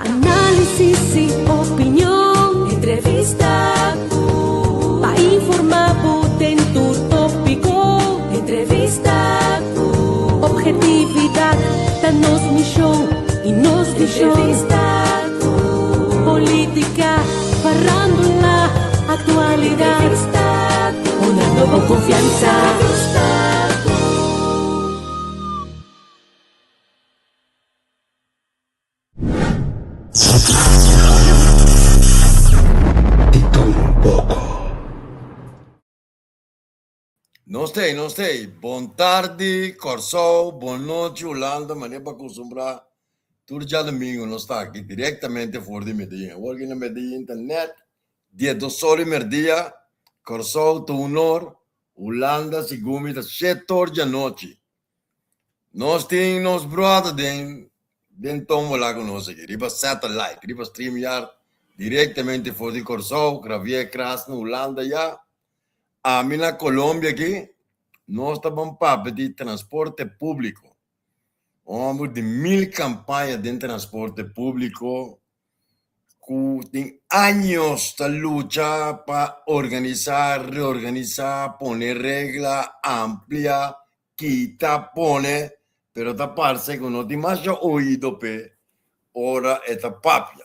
Análisis i opinion. Entrevista ku. Pa informá bo den tur tópiko. Entrevista ku. Objetividat ta nos mishon i nos vishon. Entrevista ku. Polítika, farándula, aktualidat. Entrevista ku. Hunando bo konfiansa. Entrevista ku. Di tur un poko. Nos t'ei, nos t'ei. Bon tardi Kòrsou, bon nochi Hulanda, manera bo a kustumbrá tur djadumingu nos ta aki direktamente for di Medellin. Awor aki na Medellin ta nèt diesdos or di merdia, Kòrsou ta un or, Hulanda segun mi ta shete or djanochi. Nos tin nos brother den den tómbola ku nos aki riba satellite, riba StreamYard, direktamente for di Kòrsou, Javier Kras na Hulanda ya, ami na Colombia aki, nos ta ban papia di transporte públiko. Un hòmber di mil kampaña den transporte públiko ku tin años ta lucha pa organisá, reorganisá, pone regla, amplia, kita, pone, pero ta parse ku no tin masha oido p'e ora e ta papia.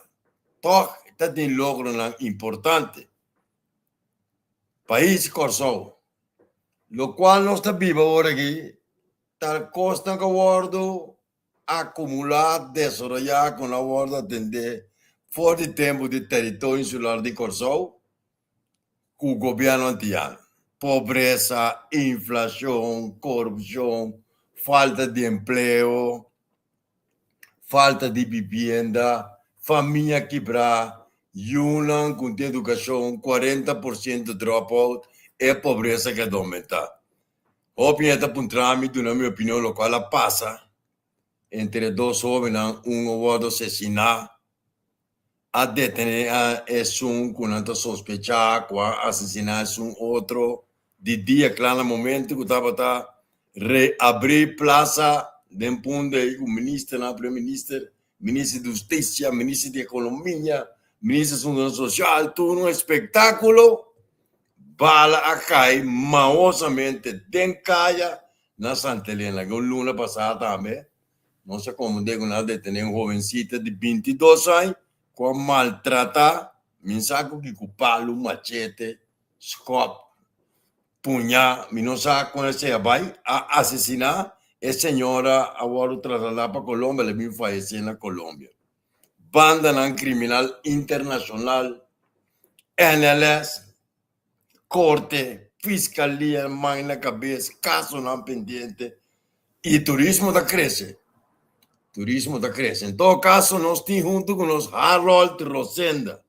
Tòg ta tin logronan importante. Pais Kòrsou, lokual nos ta biba ora aki, ta kosnan ku a wòrdu akumulá, desaroyá ku no a wòrdu atendé for di tempu di Teritorio Insular di Kòrsou ku gobièrnu antiano. Pobresa, inflashon, korupshon, falta di empleo, falta di bibienda, famia kibrá, yunan ku tin edukashon, 40% dropout, e pobresa ke a oumentá. Hopi hende ta puntra mi duna mi opinion lokual a pasa entre dos hobennan, un a wòrdu asesiná, a detené a esun ku nan ta sospechá ku a asesiná esun otro di dia kla na momento ku tabata reabrí plasa den punto ei ku ministernan, primer minister, minister di hustisia, minister di ekonomia, minister di asuntunan sosial, tur un espektákulo. Bala a kai mahosamente den kaya na Santa Elena. Un luna pasá tambe nos a komprendé ku nan a detené un hobensita di 22 aña ku a maltratá mi sa ku kiko palu, machete, skòp, puñá, mi no sa kon esei a bai, a asesiná e señora a wòrdu trasladá pa Colombia, el a bin fayesé na Colombia. Bandanan kriminal internashonal, NLS, korte, fiskalia, man na kabes, kasonan pendiente i turismo ta krese. Turismo ta krese. En todo kaso nos tin huntu ku nos Harold Rosenda,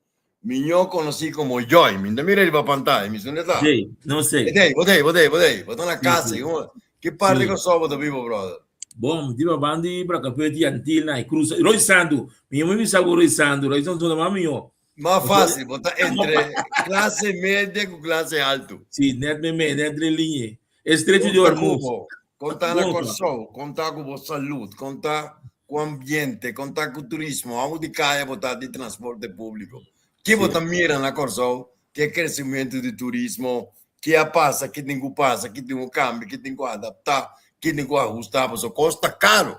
miñó konosí komo Joy. Mi no ta mira riba pantaya, mi sa ta. Sí, no sé. E t'ei, bo t'ei, bo t'ei, bo t'ei. Bo ta na Sí, kasa. sí. Ki parti Sí. Kòrsou bo ta biba, brother? Bon, mi tin baban di Bracapé di Antil na e cruza. Roy Sandu, mi mi bisa ku Roy Sandu, Roy Sandu ta mas mihó. Mas fácil, bo ta entre clase media ku clase alto. Sí, net me me, net dre linha. Estrecho di Konta Hormuz. ku bo, konta na Bon, Kòrsou, konta ku bo salud, konta ku ambiente, konta ku turismo, amo di kaya bo ta di transporte públiko. Ki bo Sí. ta mira na Kòrsou, ke kresementu di turismo, Ki a pasa, ki tin ku pasa, ki tin ku kambia, ki tin ku adaptá, ki tin ku ahustá, pasobra kos ta karu.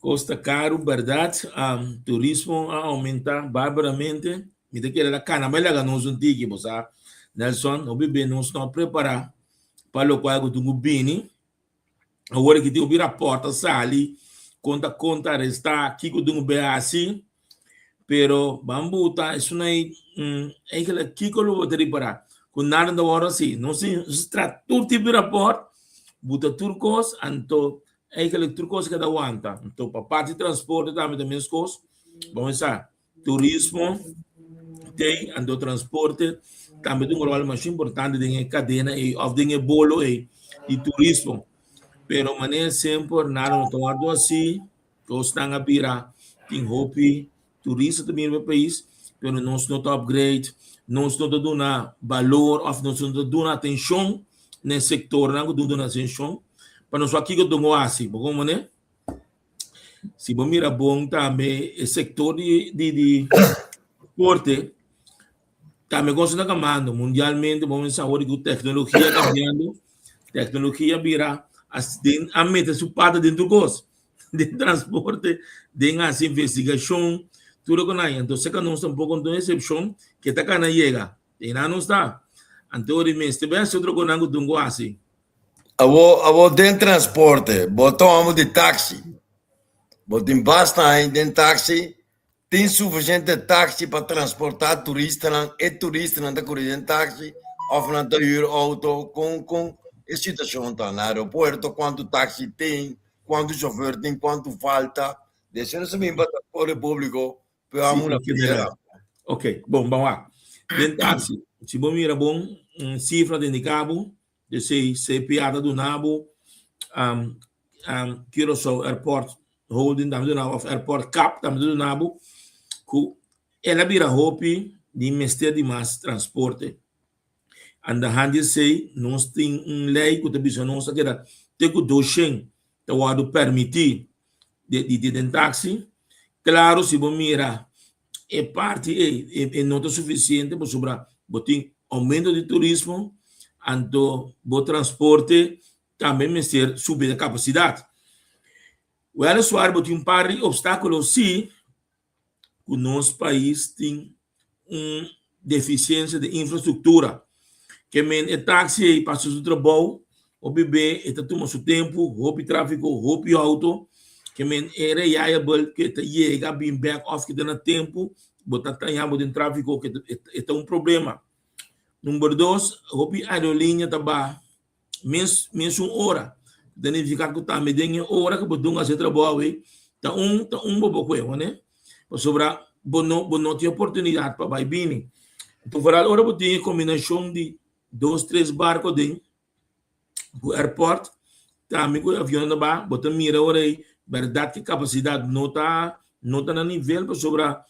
Kos ta karu, bèrdat. Turismo a oumentá barbaramente. Mi ta kere la kana bai laga nos un tiki, bo sa, Nelson, hopi be nos no a prepará pa lokual ku tin ku bini. Awor aki tin hopi rapòrt a sali kon ta kon ta arestá, kiko tin ku bay hasi, pero ban buta esun ei eigenlijk kiko lo bo ta ripará ku nada no ta wòrdu hasi. Nos tin nos traha tur tipo di rapòrt, buta tur kos, anto eigenlijk tur kos a keda wanta. Anto pa parti transporte tambe ta meskos, bo mester sa Turismo t'ei, anto transporte tambe ta un ròl masha importante den e kadena ei òf den e bolo ei di turismo. Pero manera semper nada no ta wòrdu hasi, kosnan a bira tin hopi turista ta bini pa e pais, pero nos no ta upgrade, nos no ta duna balor òf nos no ta duna atenshon na e sektornan ku duna atenshon pa nos wak kiko ta hasi. Bo komo manera? Si bo mira bon tambe e sektor di di di transporte tambe kos ta kamando mundialmente bo mester sa awor ku teknologia kambiando, teknologia bira den a mete su pata den tur kos, den transporte, den hasi investigashon, tur loke nan. Anto seka nos tampoko no ta un eksepshon ke ta kana yega. Einan nos ta. Anto ora mester bai hasi otro konan ku tun ku hasi. Awor, awor den transporte, bo ta hòmber di taksi. Bo tin basta aña den taksi, tin sufisiente taksi pa transportá turistanan, e turistanan ta kore den taksi òf nan ta hür outo? Kon kon e situashon ta na aeropuerto? Kuantu taksi tin? Kuantu shofèr tin? Kuantu falta? Di esei nos a bin pa transporte públiko Pero amo una piedra. Ok, bon, ban wak. Den taxi, si bo mira bon, un cifra ta indica bo, esey CPA ta duna bo, um, um, Curaçao Airport Holding tambe ta duna bo, of Airport Cap tambe ta duna bo, cu el a bira hopi di mester di mas transporte. Anda di esey, nos tin un ley cu ta bisa nos ta keda te cu 200 ta wordo permiti di di den taxi. Claro si bo mira e parti ey e no ta suficiente pasobra bo tin aumento di turismo anto bo transporte tambe mester subi de capacidad. Weliswaar bo tin un par di obstaculo si ku nos pais tin un defisiensia di infrastruktura. Ke men e taksi ei pa hasi su trabou, hopi be e ta tuma su tempu, hopi tráfiko, hopi outo, ke men e reliable ke ta yega bin bèk òf ke ta na tempu, bo ta taña bo den tráfiko ke e ta un problema. Number dos, hopi aerolínea ta baha mes mesun ora ta nifica cu tambe den e ora cu bo dun haci trabou awe ta un ta un bo por coge wane pasobra bo no bo no tin oportunidad pa bay bini enton vooral ora bo tin e combinacion di dos tres barco den cu airport tambe cu e avion ta ba bo ta mira ora ey berdad ki capacidad no ta No ta na nivel pasobra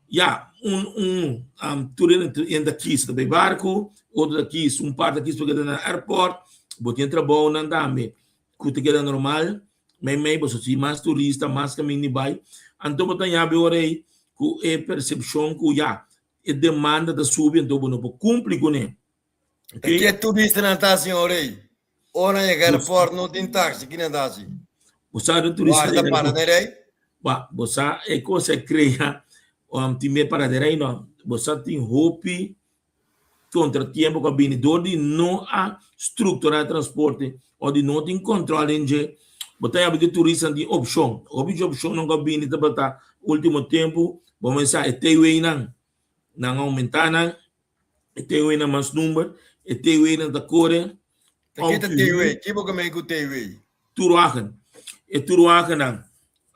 ya un un um, tur hende ta kis ta bay barco, otro ta kis, un part ta kis pa keda na airport, bo tin trabounan tambe ku ta keda normal, mei mei boso si mas turista, mas kaminda di bay, anto bo ta yabi ora ei ku e persepshon ku ya e demanda ta subi anto bo no por kumpli kuné. E ke turistanan ta hasi ora ei? Ora nan yega airport no tin taxi, ki nan ta hasi? Bo sa de turista Warda para den rei? Ba, bo sa e kos e krea um, tin me para den rei no. Bo sa tin hopi kontratiempo ku a bini dor di no a strukturá e transporte o di no tin kontrol den dje. Bo ta yabi ku e turistanan tin opshon. Hopi dje opshonnan ku a bini tabata ultimo tempu, bo mester sa e T-way-nan, nan a oumentá nan. E TW na mas number, e TW nan ta kore. Ta ke ta TW? Ki bo ke mei ku TW? Toerwagen. E toerwagen nan.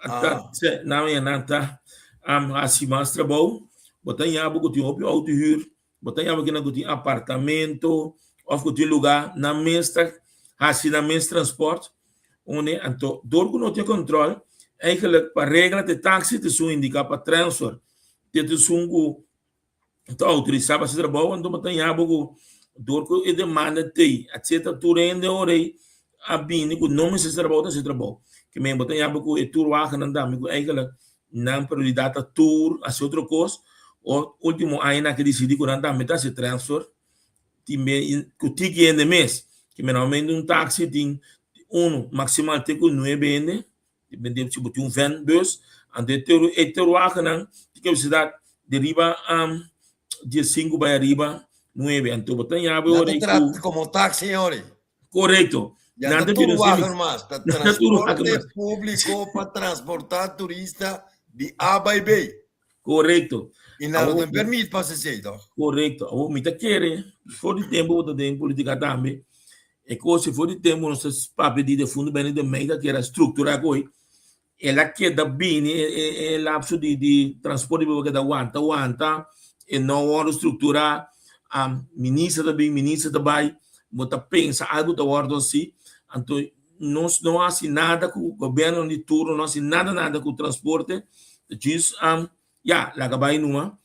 Ah. Ta, nan ya nan ta um, hasi mas trabou. Bo ta yabo ku tin hopi auto huur. Bo ta yabo kinan ku tin apartamento of ku tin lugar. Nan mes ta hasi nan mes transport. Une, anto, door ku no tin control, eigenlijk pa regla te taxi te sun indica pa transfer. Te te sun ku ta autorisá pa hasi trabou, anto bo ta haña bo ku dor ku e demanda t'ei, etcetera, tur hende ora ei a bini ku no mester hasi trabou ta hasi trabou. Ke men bo ta haña bo ku e tur wagennan tambe ku eigentlik nan prioridat ta tur hasi otro kos, o ultimo añanan a disidí ku nan tambe ta hasi transfer, tin be ku tiki hende mes, ke men normalmente un taxi tin unu maksimal te ku nuebe hende. Depende si bo tin un van bus, anto e ter e terwagennan tin capacidad di riba um, 15 bai ariba 9. Anto bo ta yabe Nan ora ta ku trata como taxi, señores. Correcto. Ya Nan ta ta bira toerwagen mas, ta Nan ta toerwagen transporte mas. público pa transporta turista di A bai B. Correcto. Y nan no Awor, tin permit pa haci esey, toch? Correcto. Awor, mi ta kere, for di tempo bo ta den politica tambe, e cos si for di tempo nos ta papia di defunto Benny de Meida que era structura koe, el a keda bini e, e, e lapso di, di transporte bo keda wanta, wanta, e no wordo structura, um, minister ta bin, minister ta bai, bo ta pensa algo ta wordo así, anto nos no hasi nada ku gobierno di turno, no hasi nada nada ku transporte, djis um, ya, laga bai numa.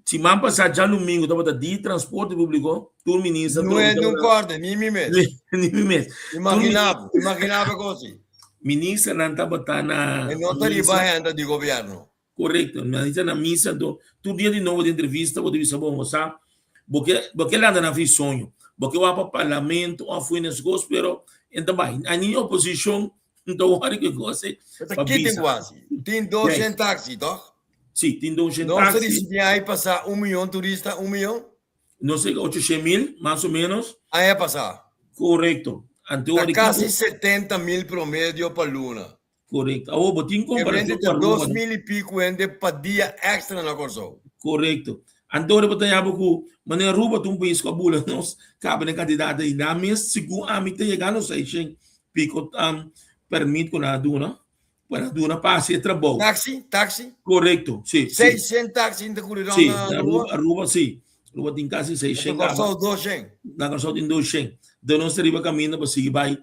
Siman pasá djalumingu tabata di transporte públiko, tur minister No tur es, no kòrda, ni mi mes. Ni mi mes. Imaginabo, imaginabo e kos ei. Ministernan tabata na E no ta riba agenda di gobierno. Korekto. Minister na misa anto tur dia di nobo den entrevista bo ta bisa bon bo sa bo ke bo ke lanta nan fi soño bo ke wak pa parlamento of fu nesgos pero en ta bai ani oposishon n ta wòri ku e kos ei Pero pa ki tin bisa. kuasi? Tin 200 taxi tòg? Si, tin 200 Nos ta taxi. risibí ai pasá un miyon turista, un miyon? Nos a 800 mil, mas o menos. Aña pasá. Korekto. Anto Ta kasi 70 mil promedio pa luna. Korekto. Awor bo tin komparashon ku Aruba. 2 mil i piku hende pa dia èkstra na Kòrsou. Korekto. Anto ora bo ta yaba ku manera Aruba ta un pais ku a bula nos kaba den kantidat ei. Nan mes segun ami ta yega nos seishen piko pèrmit ku nan a duna. Pa duna pa hasi e trabou. Taxi, taxi. Korekto, si. Seishen taxi ta kuri rònt na Aruba. Si, Aruba si. Aruba tin kasi seishen. Na Kòrsou doshen. Na Kòrsou tin doshen. Enton nos ta riba kaminda pa sigui bai,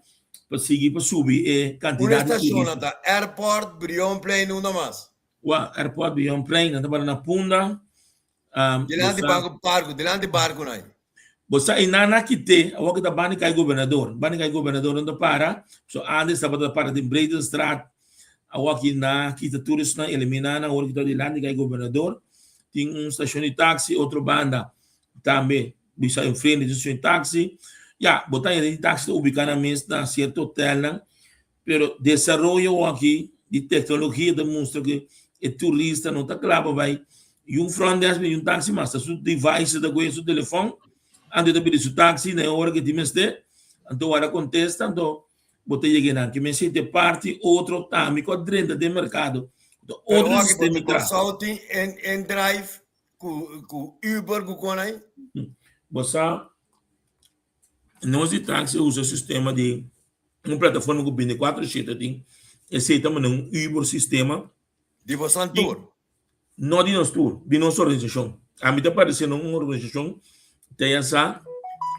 pa sigui pa subi e kantidat di turista. Unda stashon ta? Airport, Brionplein, unda mas? Wak, Airport, Brionplein, nan ta para na Punda. Dilanti banco barco, dilanti barco nai. Bo sa e nana kite, awor ku ta bani kai gobernador. Bani kai gobernador no ta para, so antes tabata para den Breedenstraat, awor ki na kita tur esnan, eliminá nan, awor ki ta dilanti kai gobernador. Tin un stashon di taxi, otro banda tambe bisa enfrente di stashon di taxi. Ya, bo ta hende di taxi ta ubiká nan mes na sierto hotelnan. Pero desaroyo aki di teknologia ta mustra ku e turista no ta kla pa bai i un front desk mi un taxi mas ta su device ta kohe su telefon anto e ta pidi su taxi na e ora ke tin mester anto wara kontesta anto bo ta yega einan ke mester e parti otro tambe ku a drenta den merkado ta Pero otro aki sistema bo tra. Kòrsou tin inDrive ku ku Uber ku kon ai? Bo sa Nos di taxi usa sistema di un plataforma ku bintikuatro shete tin, esei ta manda un Uber sistema. Di bosan tur? No di nos tur, di nos organisashon. Ami ta parese na un organisashon ta ya sa,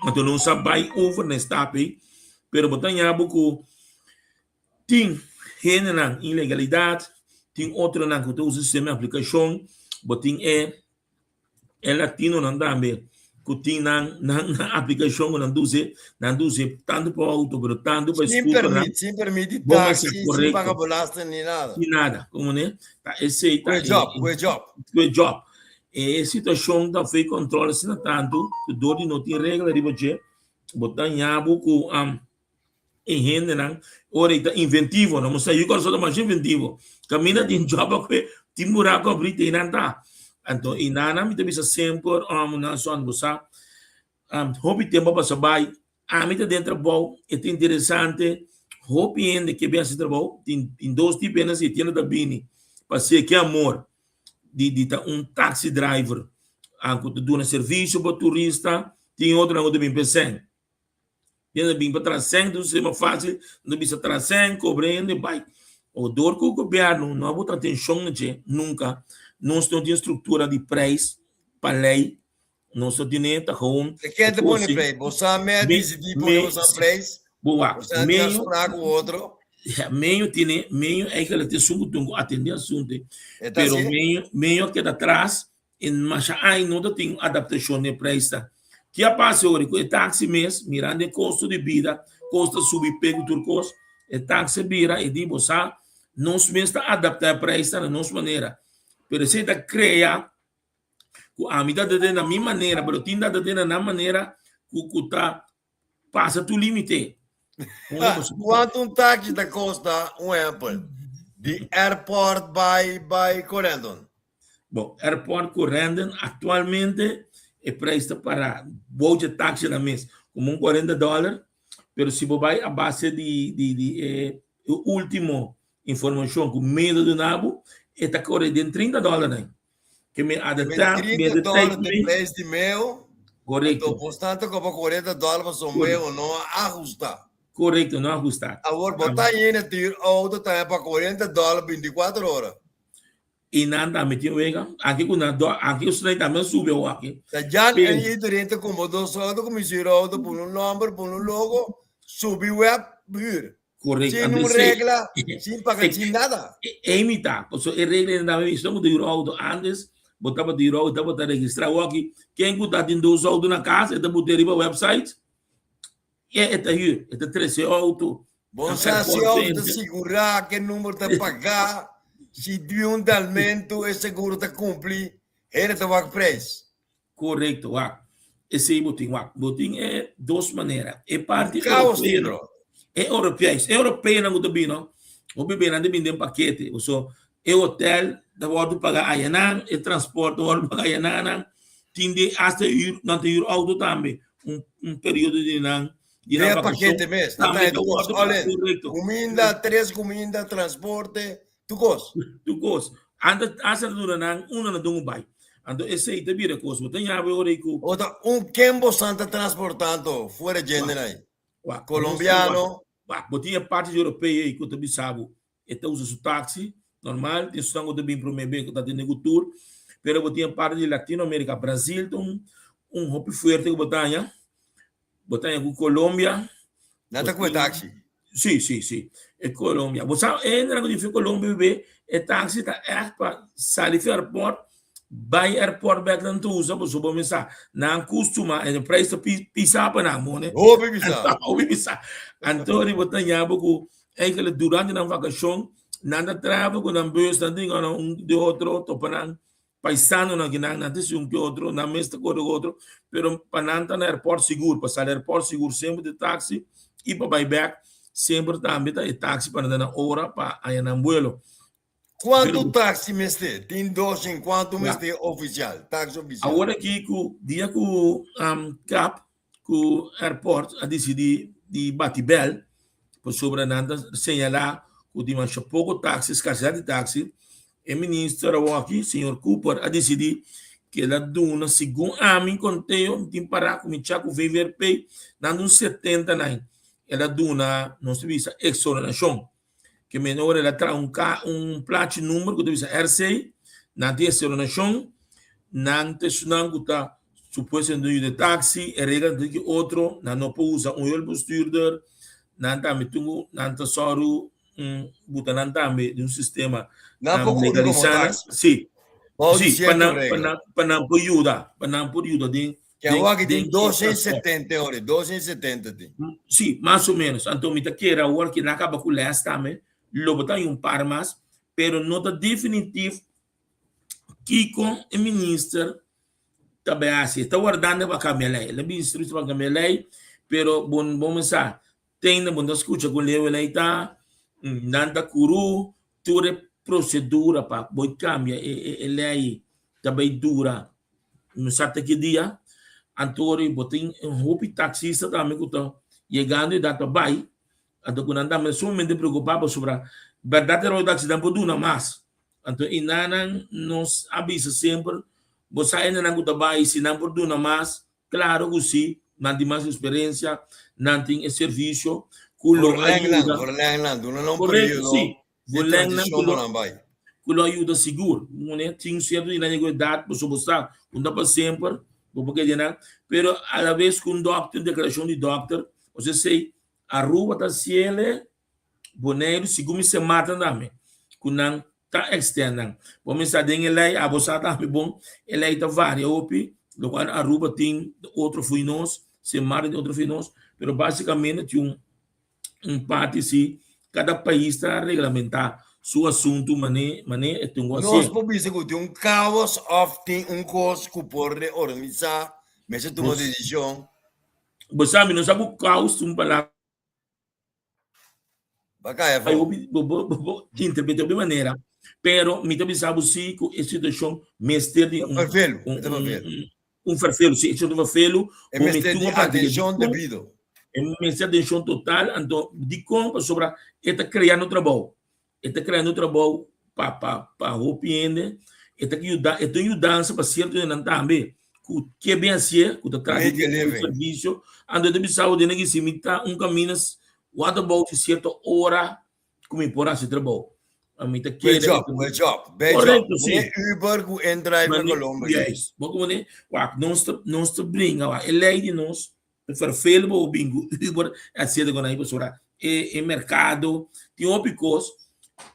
anto nos a bai over na e stap ei, pero bo ta haña bo ku tin hendenan ilegalidat, tin otronan ku ta usa sistema di aplikashon, bo tin e E latinonan tambe ku tin nan nan aplikashon ku nan duse, nan duse tantu pa outo pero tantu pa Sin scooternan. permit, sin permit di Bo mester taxi, sin korekto. paga belasting ni nada. Sin nada, komo ne? Ta esei ta Goeie job, goeie job. Goeie job. E situashon ta fei kòntròl asina tantu ku dor di no tin regla riba dje, bo ta haña bo ku E hendenan ora e ta inventivo, no sa yu Kòrsou ta masha inventivo. Kaminda tin job a kue, tin buraku abrí te einan ta. Anto einanan mi ta bisa semper nan son bo sa hopi tempu a pasa bai, ami ta den trabou, e ta interesante, hopi hende ke bin hasi trabou, tin tin dos tipo hende si tienda ta bini pa seki amor di di ta un taxi driver ku ta duna servisio pa turista, tin otronan ku ta bin p'esei. Hende bin pa traha sèn, un sistema fásil, nan ta bisa traha sèn, kobra hende, bai. O dor ku gobièrnu no a bota atenshon na dje nunka, nos no tin struktura di preis pa lei, nos no tene, ta gewoon E ken ta pone preis? Bo sa me a disidí pone bo sa preis? Bo wak, Bo sa tin afspraak ku otro? Meño tene, meño eigenlijk ta esun ku tin ku atendé asuntu, E ta pero así? meño, meño a keda tras E masha aña no ta tin adaptashon den prijs ta. Ki a pasa ora ku e taxi mes, mirando e kosto di bida, kos ta subi pe ku tur kos, e taxi a bira e di bo sa nos mes ta adapta e prijs ta na nos manera. Pero esei ta krea ku ami ta adapta na mi manera, pero tin ta adapta na nan manera ku ku ta pasa tur limite. Kuantu un taxi ta kosta un ehempel di airport bai bai Corendon? Bon, airport Corendon actualmente e prijs ta para bou dje taxi na mes como un 40 dollar, pero si bo bai a base di di di e ultimo informacion cu mi ta duna bo, e ta kore den 30 dollar nan. Ke mi adaptá, mi 30 adaptá dólar i de mi. prijs di meo, anto Korekto. bosnan ta koba 40 dólar pasobra Korekto. meo no a ahusta. Korekto, no a ahusta. Awor bo ta yena tur auto ta pa 40 dólar 24 ora. I nan tambe tin wega. Aki ku nan do, aki usted tambe a subi awor aki. Ta jan Pero en iedereen ta kumpra dos auto, kuminsá hür auto, pone un nomber, pone un logo, subi web, huur. Correcto. Sin un regla, sin paga, sin nada. E mitad. Paso e regla na mi visto de auto antes, botaba de auto, botaba registra aki. Ken ku ta tin dos auto na casa, eta bote riba website. E eta huur, eta trece auto. Bon sa si auto ta sigurá, ke number ta pagá, si di un dalmentu e seguro ta kumpli, hende ta wak preis. Korekto, wak. Esei bo tin, wak. Bo tin e dos manera. E parti Kaos tin, europeo, bro. e europees, e europeonan ku ta bini, hopi bia nan ta bini den pakete. So, e hotel ta wòrdu pagá ayanan, e transporte ta wòrdu pagá ayananan. Tin di hasta hür, nan ta hür auto tambe un un periodo di nan di nan Den vakashon. pakete mes, nan ta Tambe haña ta tur kos, wòrdu all pagá, in. korekto. Kuminda, tres kuminda, transporte, tur kos. Tur kos. Anta hasta ta duna nan unda nan dungu bai. Anto esei ta bira kos. Bo ta yabi ora ei ku. O ta un ken bosan ta transportando fuera djende Wak, nan ei? wak, Colombiano? Wak, bo tin e parti di europeo ei ku ta bisa bo e ta usa su taxi normal, tin esnan ku ta bin prome be ku ta tene ku tur, pero bo tin e parti di Latinoamerica, Brazil ta un un hopi fuerte ku bo ta haña, bo ta haña ku Colombia. Nan ta ku e taxi? Si, si, si, e Colombia. Bo sa e hendenan ku tin fi Colombia bibe, e taxi ta ègt pa sali fi airport bai airport bek nan ta usa pasobra bo mester sa nan kustuma en e prijs ta pisa pa nan mone. Hopi bisa. Hopi bisa. Anto riba ta haña bo ku Eigenlijk durante nan vakashon nan ta travel ku nan bus, nan tin gana un di otro, topa nan paisanonan ki nan, nan ta si un ke otro, nan mes ta kore ku otro, pero pa nan ta na airport sigur, pa sali airport sigur semper ta e taxi i pa bai bek semper tambe ta e taxi pa nan ta na ora pa haña nan buelo. Kuantu taxi mester? Tin dos en kuantu mester ofisial, taxi ofisial? Awor aki ku dia ku cap ku airport a disidí di bati bèl pasobra nan ta señalá ku tin masha poko taxi, skarsidat di taxi, e minister awoki, señor Cooper, a disidí ku el a duna segun ami konteo mi tin pará ku mi cha ku VVRP nan ta un 70 nai el a duna nos ta bisa eksonerashon. Ke men ora el a traha un ka un plachi number ku ta bisa RC, nan tin e seronashon, nan ta esunnan ku ta supuestamente duño di taxi, e regla ta ki otro, nan no por usa un hulpbestuurder, nan tambe tin ku nan ta sòru buta nan tambe den un sistema Nan por kuri komo legalisá nan, taxi. si, Bou di si, pa sierto nan pa regla. nan pa nan por yuda, pa nan por yuda den Ke den awor aki den tin e dos en transporte. setenta ora, dos en setenta tin. Sí, mas o menos. Anto mi ta kere awor ki nan a kaba ku lès tambe, lo bo ta haña un par mas, pero no ta definitif kiko e minister ta bai hasi. E ta wardando pa kambia lei. El a bin instruí pa kambia lei, pero bo bo men sa, tende bo no ta skucha kon leu e lei ta, nan ta kuru tur e prosedura pa bo kambia e lei ta bai dura no sa te ki dia. Anto ora bo tin un hopi taxista tambe ku ta yegando edat pa bai, anto ku nan tambe sumamente preokupa pasobra bèrdat e roi taxi nan por duna mas. Anto i nan nos a bisa semper bo sa hendenan ku ta bai si nan por duna mas, klaro ku si, nan tin mas eksperensia, nan tin e servisio ku lo Verleng nan, ayuda. verleng nan, duna nan un Korekto, periodo si. di Verleng nan ku transishon pa lo nan bai. ku lo ayuda sigur. Mune tin sierto di nan yega edat pasobra bo sa ku no ta pa semper bo por keda nan, pero alabes ku un dòkter, un deklarashon di dòkter, osea esei Aruba ta hasiele, Boneiru segun mi se mata tambe ku nan ta extend nan. Bo mester sa den e lei, abo sa tambe bon, e lei ta varia hopi, lokual Aruba tin otro fo'i nos, Sint Maarten tin otro fo'i nos, pero basikamente tin un un parti si kada pais ta reglamentá su asuntu mané mané e tin ku Nos hasié. por bisa ku tin un kaos òf tin un kos ku por reorganisá, mester tuma Nos desishon. bo sa mi no sa ku kaos ta un palabra. Bakaya Ay, fo. bo, bo, bo, bo interpreta hopi manera, pero mi ta bisa bo si ku e situashon mester di Ta un fervelu, un e ta un fervelu. un un fervelu, si e ta fervelu, E bo mester mester di un parti di atenshon dikon, debido. e mester atenshon total, anto dikon pasobra e ta kreando trabou, e ta kreando trabou pa pa pa hopi hende, e ta yuda, e ta un yudansa pa sierto hendenan tambe ku ke bin hasié, ku ta traha Make di a un living. servisio, anto e ta bisa bo den aki si mi ta un kaminda what about si sierto ora ku mi por hasi trabou. Mi ta Good kere job, good job, bad job. Correcto, sí. Mane Uber ku inDrive na Colombia. Yes. Bo komo ne, wak, nos ta, nos ta bringa, wak, e lei di nos, e vervel bo bin ku Uber, etcetera, ku nan pasobra e, e merkado tin hopi kos,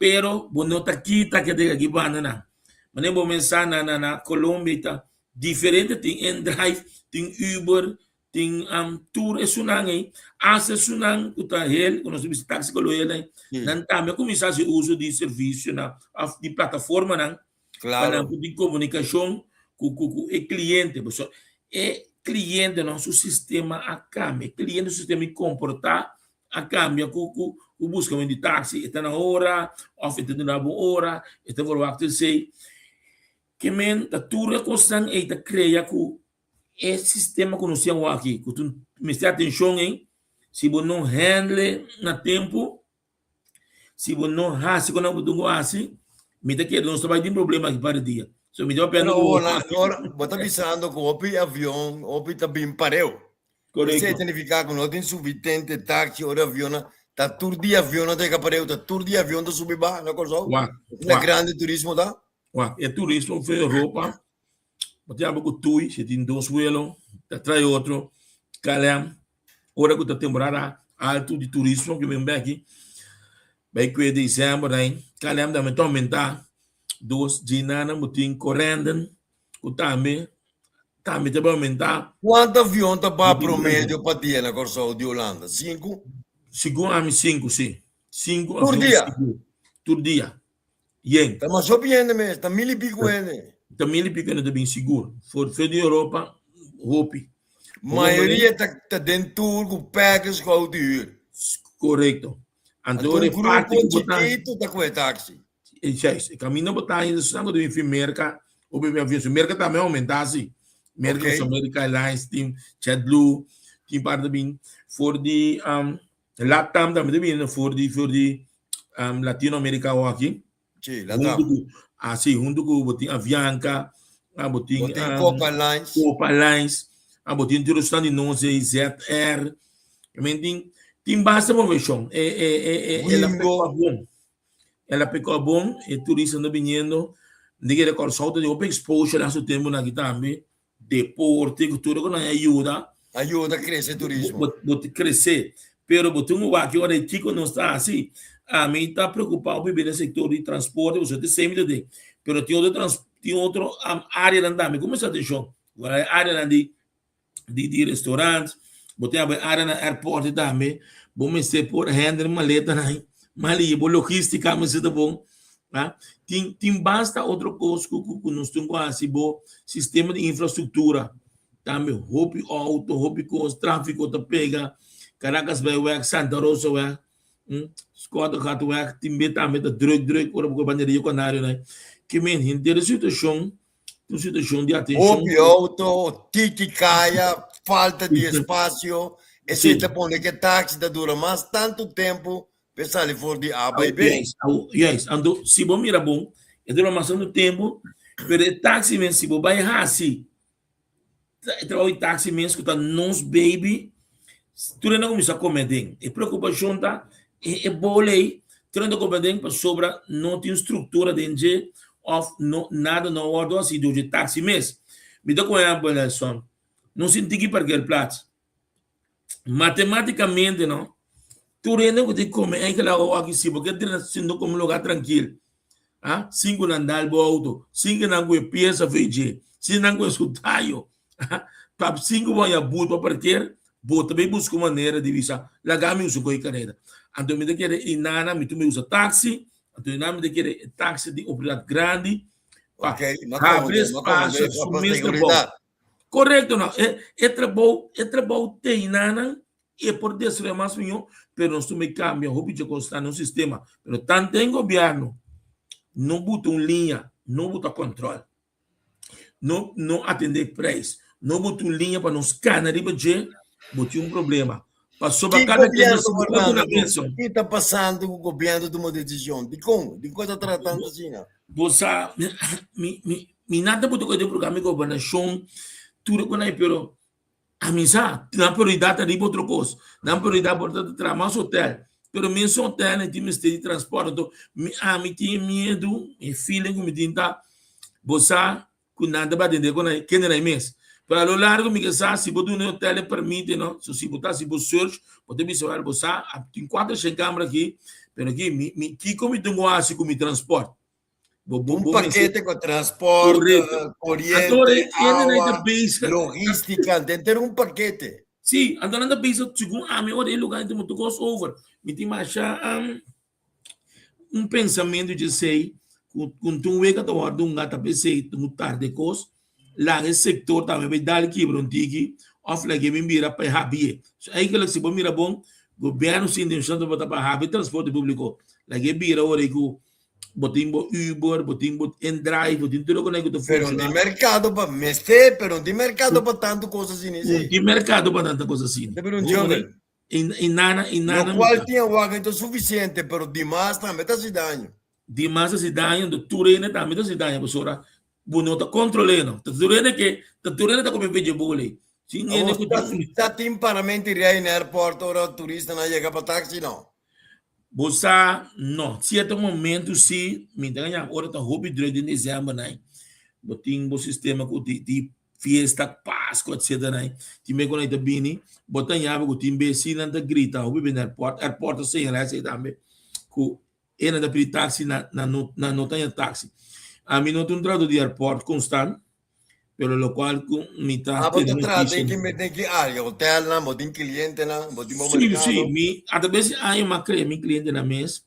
pero bo no ta kita ke den aki banda nan. Mane bo mensa na, na, na Colombia ta diferente, tin inDrive, tin Uber, Tin um, tur esunnan ei, hasta esunnan ku ta hel, ku nos ta bisa taxi ku lo hel ei, nan tambe a kuminsá hasi uso di servisionan òf di plataformanan pa nan por tin komunikashon ku ku ku e kliente. Pasobra e klientenan su sistema a kambia, e kliente su sistema di komportá a kambia ku ku ku buskamentu di taxi. E ta na ora òf e ta duna bo ora, e ta verwagt esei. Ke men ta tur e kosnan ei ta krea ku E sistema ku nos tin awor aki, ku tin mester atenshon ei, si bo no handle na tempu, si bo no hasi ku nan bo tin ku hasi, mi ta kere nos ta bai tin problema aki par di dia. So mi ta papia Pero ku awor, awor bo ta bisando ku hopi avion, hopi ta bin pareu. Korekto. Esei ta nifiká ku no tin sufitente taxi ora avionnan ta tur dia avionnan ta yega pareu, ta tur dia avion ta subi baha na Kòrsou. Wak, Asina wak. grandi turismo ta. Wak, e turismo for Europa Bo tin abo ku tui, si tin dos vuelo, ta trae otro. KLM, ora ku ta temporada alto di turismo ku bin beki, bai kue december ahí, KLM tambe ta aumenta. Dos djinana bo tin Corendon ku tambe tambe ta bai aumenta. Kuantu avion ta ba promedio pa dia na Kòrsou di Hulanda? Sinku? Segun ami sinku, si. Sinku Tur avion dia? sigur. Tur dia. Yen. Ta mas hopi hende mes, ta mil i pico hende. Ta mil i pico hende ta bin sigur. For for di Europa, hopi. Mayoria ta ta den tour ku package ku auto huur. Korekto. Anto Anto ora un e parti grupo ku bo ta chikitu ta kohe taxi. E juist, e kaminda bo ta hende esnan ku ta bin fi Merka, hopi bin avion. So Merka tambe a oumentá si. Merka, Ok. America Airlines, tin JetBlue, tin parti ta bin for di um, Latam tambe ta bini for di for di um, Latinoamérica aki. Sí, Latam. Hunto ku ah, sí, hunto ku bo tin Avianca, ah, bo tin Bo tin um, Copa Lines. Copa Lines, ah, bo tin tur esnan di nos ei, ZR. I mean, tin tin basta moveshon. E e e e el a Wingo. pekó bon. El a pekó bon, e turista no biniendo. Di kere Kòrsou ta di hopi exposure na su tempu aki tambe. Deporte, ku tur ku nan a yuda. A yuda krese turismo. Bo, bo ta krese. Pero bo tin un wak ora di kiko nos ta hasi. Ami ta preokupá hopi den e sektor di transporte, pasobra ta esei mi ta den. Pero tin otro trans, tin otro áreanan tambe ku mester atenshon. Ora e áreanan di di di restaurant, bo tin abo e área na airport tambe, bo mester por handle maletanan, mali bo logística mester ta bon. Ah, tin tin basta otro kos ku ku ku nos tin ku hasi bo sistema di infrastruktura tambe hopi outo, hopi kos, tráfiko ta pega, Caracas bai wèk, Santa Rosa wèk, mm, Schottegatweg tin be tambe ta druk druk ora bo kue banda Rio Canario nai. Ke men henter e situashon un situashon di atenshon. Hopi outo, tiki kaya, falta di espasio, esei ta pone ku e taxi ta dura mas tantu tempu Pe sali for di A bai B. Juist, juist. Anto, si bo mira bon, e dura mas tantu tempu, pero e taxi mes, si bo bai hasi e trabou di taxi mes ku ta nos baby, tur hende a kuminsá kome aden. E preokupashon ta e e bol ei, tur hende ta kome aden pasobra no tin struktura den dje òf no nada no a wòrdu hasi dor dje taxi mes. Mi ta ku ehèmpel, Nelson, nos sinti ki parkeerplaats. Matematicamente no, tur hende ku tin kome eikel awa aki si bo ke drenta sinta kome lugar trankil, ah, sin ku nan dal bo auto, sin ku nan ku e pieza VJ, sin nan ku e su tayo, ah, pa sin ku bo haña but pa parker, bo ta bay buska un manera di bisa laga mi usa koe kareda. Anto mi ta kere i nana mi tur mi usa taxi, anto i nana mi ta kere e taxi tin oportunidat grandi pa Ok, ma habri komende, ma komende espacio pa su pa mes trabou. seguridad. Korekto no. E e trabou e trabou teinanan e por destruí mas mihó, pero nos tin kambia hopi dje kos ta nos sistema. Pero tanten gobièrnu no buta un liña, no buta kòntròl, no no atendé preis, no buta un liña pa nos kana riba dje, bo tin un problema. Pasobra Ki kada ken gobièrnu ta sigui pa Fernando duna ku benson. ki ta pasando ku gobièrnu tuma desishon? Dikon? Dikon ta tratando asina? Bo sa, mi, mi, mi nada bo toca den programa di gobernacion, tur con ahí, pero a mi sa, nan prioridad ta riba otro cos. Nan prioridad por ta traha mas hotel, pero mes hotel nan tin mester di transporte. Enton, mi, ami tin miedu, e feeling cu mi tin ta, bo sa cu nan ta bai atende con nan, kende nan mes. Pero a lo largo mi ke sa, si bo duna e hotel e permite, no, so si bo ta haci bo search, bo ta bisa, well, bo sa, tin cuatro shen camera aki, pero aki, mi, mi, kico mi tin cu haci cu mi transport? Bo, bo, Un bo mester pakete ku transporte, Correcto. koriente, Anto, ora e hende nan ta awa, bezig. logística, den ter un pakete. Sí, anto nan ta bisa segun ami ora e lugar tin mucho kos over. Mi tin masha un pensamentu djesei ku ku tin un wega ta wòrdu hunga ta p'esei tin ku tarde kos laga e sektor tambe bai dal kibra un tiki òf lag'e bin bira pa e habie. So eigenlijk si bo mira bon gobièrnu su intenshon tabata pa habri transporte públiko lag'e bira ora ku Bo tin bo Uber, bo tin bo InDrive, bo tin tur loke ku ta Pero funciona. di mercado pa mester, pero di mercado pa tanto cos asina Un esei. tin mercado pa tanta cos asina. Te bira un Bo mane jungle. i nana i nana Locual mita. tin awak ta suficiente, pero di mas tambe ta haci daño. Di mas ta haci daño, enton tur hende tambe ta haci daño pasobra bo no ta control'é no. Ta tur hende ke ta tur hende ta come veggie ei. Sin hende Awor ku ta tin ta tin paramento rei na airport ora turistanan yega pa taxi no. Bo sa, no. Cierto momento si, mi ta gaña ora ta hopi druk den december nai. Bo tin bo sistema cu di di fiesta, Pasco, etcetera nai. Tin be cu nai ta bini, bo ta ñaba cu tin be si nan ta grita hopi be na airport, airport ta señala esey tambe cu e nan ta pidi taxi na nan no nan no ta ña taxi. Ami no ta un trahador di airport constant, Pero locual cu mi ta Ah, bo tene ta traha den noticia. ki, den ki área? Hotelnan, bo tin clientenan, bo tin bo Sí, sí, mercado? mi a través di aña mi a crea mi clientenan mes.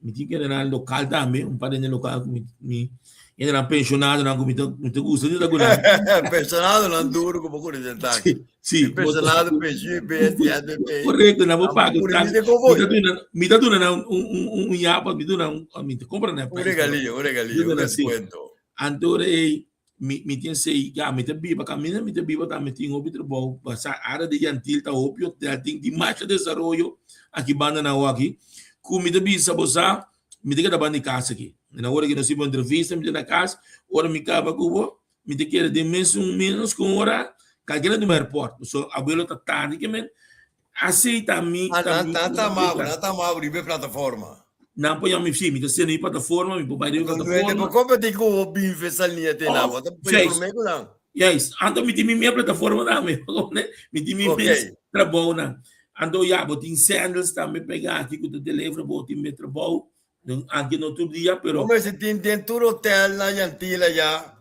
Mi tin kendenan local tambe, un par de hende local cu mi, mi hendenan pensionadonan cu mi ta, mi ta gusta di ta cu nan. Pensionadonan duro cu bo curi den taxi. Sí, sí, E bo ta pensionado pensioen bestia, SBP. Correcto, nan bo Nan paga bo curi taxi. mi den Mi ta convoy. duna, mi ta duna nan un, un, un, un yapa, mi duna un, mi ta compra nan Un prijs, pero regalio, un mi regalio, un duna sí. descuento. Anto ei mi mi tin sei ya mi ta biba kaminda mi ta biba tambe tin hopi trabou pasa área di Yantil ta hopi hotel tin tin masha desaroyo aki banda nan awaki ku mi ta bisa bo sa mi ta keda banda di kas aki na ora ku nos hasiba entrevista mi ta na kas ora mi kaba ku bo mi ta keda den mesun menos ku un ora kalkera di airport pasobra abuelo ta tardi ke men Así ta mi, Ah, ta nan mi ta ku ta aplica. mabu, nan ta mabu riba e plataforma. Nan por yama mi, sí, mi ta sende mi plataforma, mi por bai riba e Anto nuete plataforma. por competi ku bo bife salnia te nan, Of, bo ta por juist, promé ku nan. juist. Anto mi tin mi mes plataforma tambe, mi tin mi Ok. mes trabounan. Anto ya, bo tin sandals tambe pegá aki ku ta deliver, bo tin mes trabou. Anke no tur dia, pero Bo mester tin den tur hotel na Yantila ya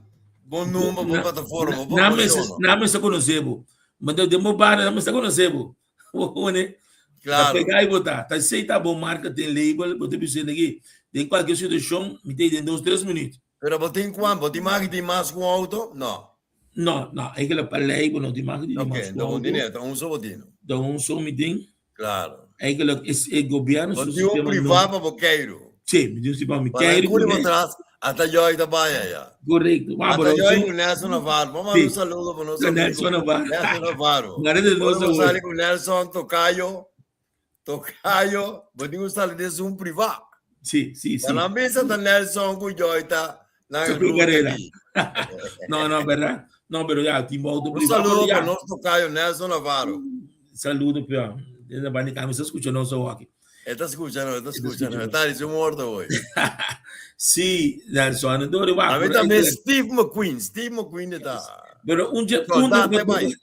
bo number, bo plataforma, bo nan mester, funciona. nan mester conoce bo. Ma den bo barrio nan mester conoce bo. Bo pone, ta Claro. pega y bo ta. Ta esey ta bo marca den label, bo ta bisa aki, den cualkier situacion, mi ta den dos, tres minuut. Pero bo tin cuan? Bo tin mag di mas cu un auto? No. No, no, eigenlijk pa ley bo no tin mag di Ok, mas cu no bo auto. tin e, ta un so bo tin. Ta un so mi tin. Claro. Eigenlijk is e gobierno Bo su tin un sistema privá no. pa bo keiru. Sí, mi tin un pa mi Pa nan keiru kuri bo kuné. tras, ata Joy ta bai aya. Correcto. Wa, Ata pero Joy su ku Nelson Navarro. Bo manda Sí. un saludo pa nos Con amigo Nelson Navarro. Nelson Navarro. Mara de Ora nos bo awor. sali ku Nelson Tocayo, Tocayo, bo tin ku sali den un privá. Sí, sí, Pa sí. nan bisa ta Nelson ku Joy ta nan Su ruta carrera. aki. No, no, verdad. No, pero ya, tin bo auto Un privá, pero saludo pa ya. nos Tocayo Nelson Navarro. Saludo, pero desde banda di cambio, escucha nos awor aki. E ta escucha nos, e ta E ta escucha escucha nos. nos. Ta dice muerto hoy. Sí, Nelson, anto wak, A mí pero también eigenlijk Steve McQueen, Steve McQueen ta. Pero un dje un Soldate bai.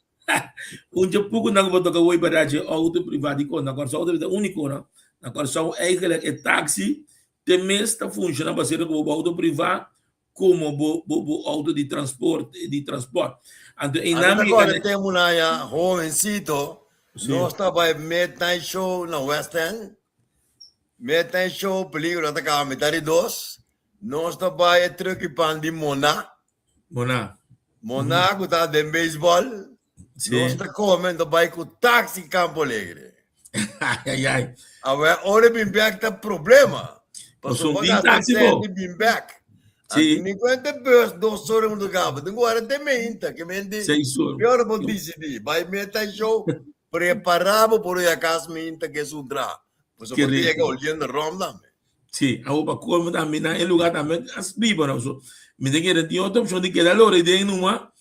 un dje puku nan bo toka hoy para dje auto privá di kon na Kòrsou ta úniko no. Na Kòrsou eigenlijk e taxi te mes ta funciona basero ku bo auto privá komo bo bo bo auto di transport di transport. Anto A mí einan ta mi kòrda tempu nan ya jovencito, nos ta bai midnight show na West End. Midnight show pelikula ta kaba mitad di dos. Nos ta bai e truck pan di Mona. Mona. Mona ku ta den baseball. Nos ta come, ta bai ku taxi Campo Alegre. Ai, ai, ai. Awe, ora bin back ta problema. Pasobra Pasobra bin gasta taxi bo. cent bin back. Sí. Anto mi cuenta bus dos horas un gaba. Tengo hora te meinta, que me di. Seis horas. Que hora bo decidi? Bai meta show, preparabo por ir a casa meinta que es un dra. Pasobra Qué bo llega rico. oliendo rom dame. Sí, awo pa colmo tambe na e lugar tambe as biba no. So, mi ta kere tin otro opcion di keda lora den numa,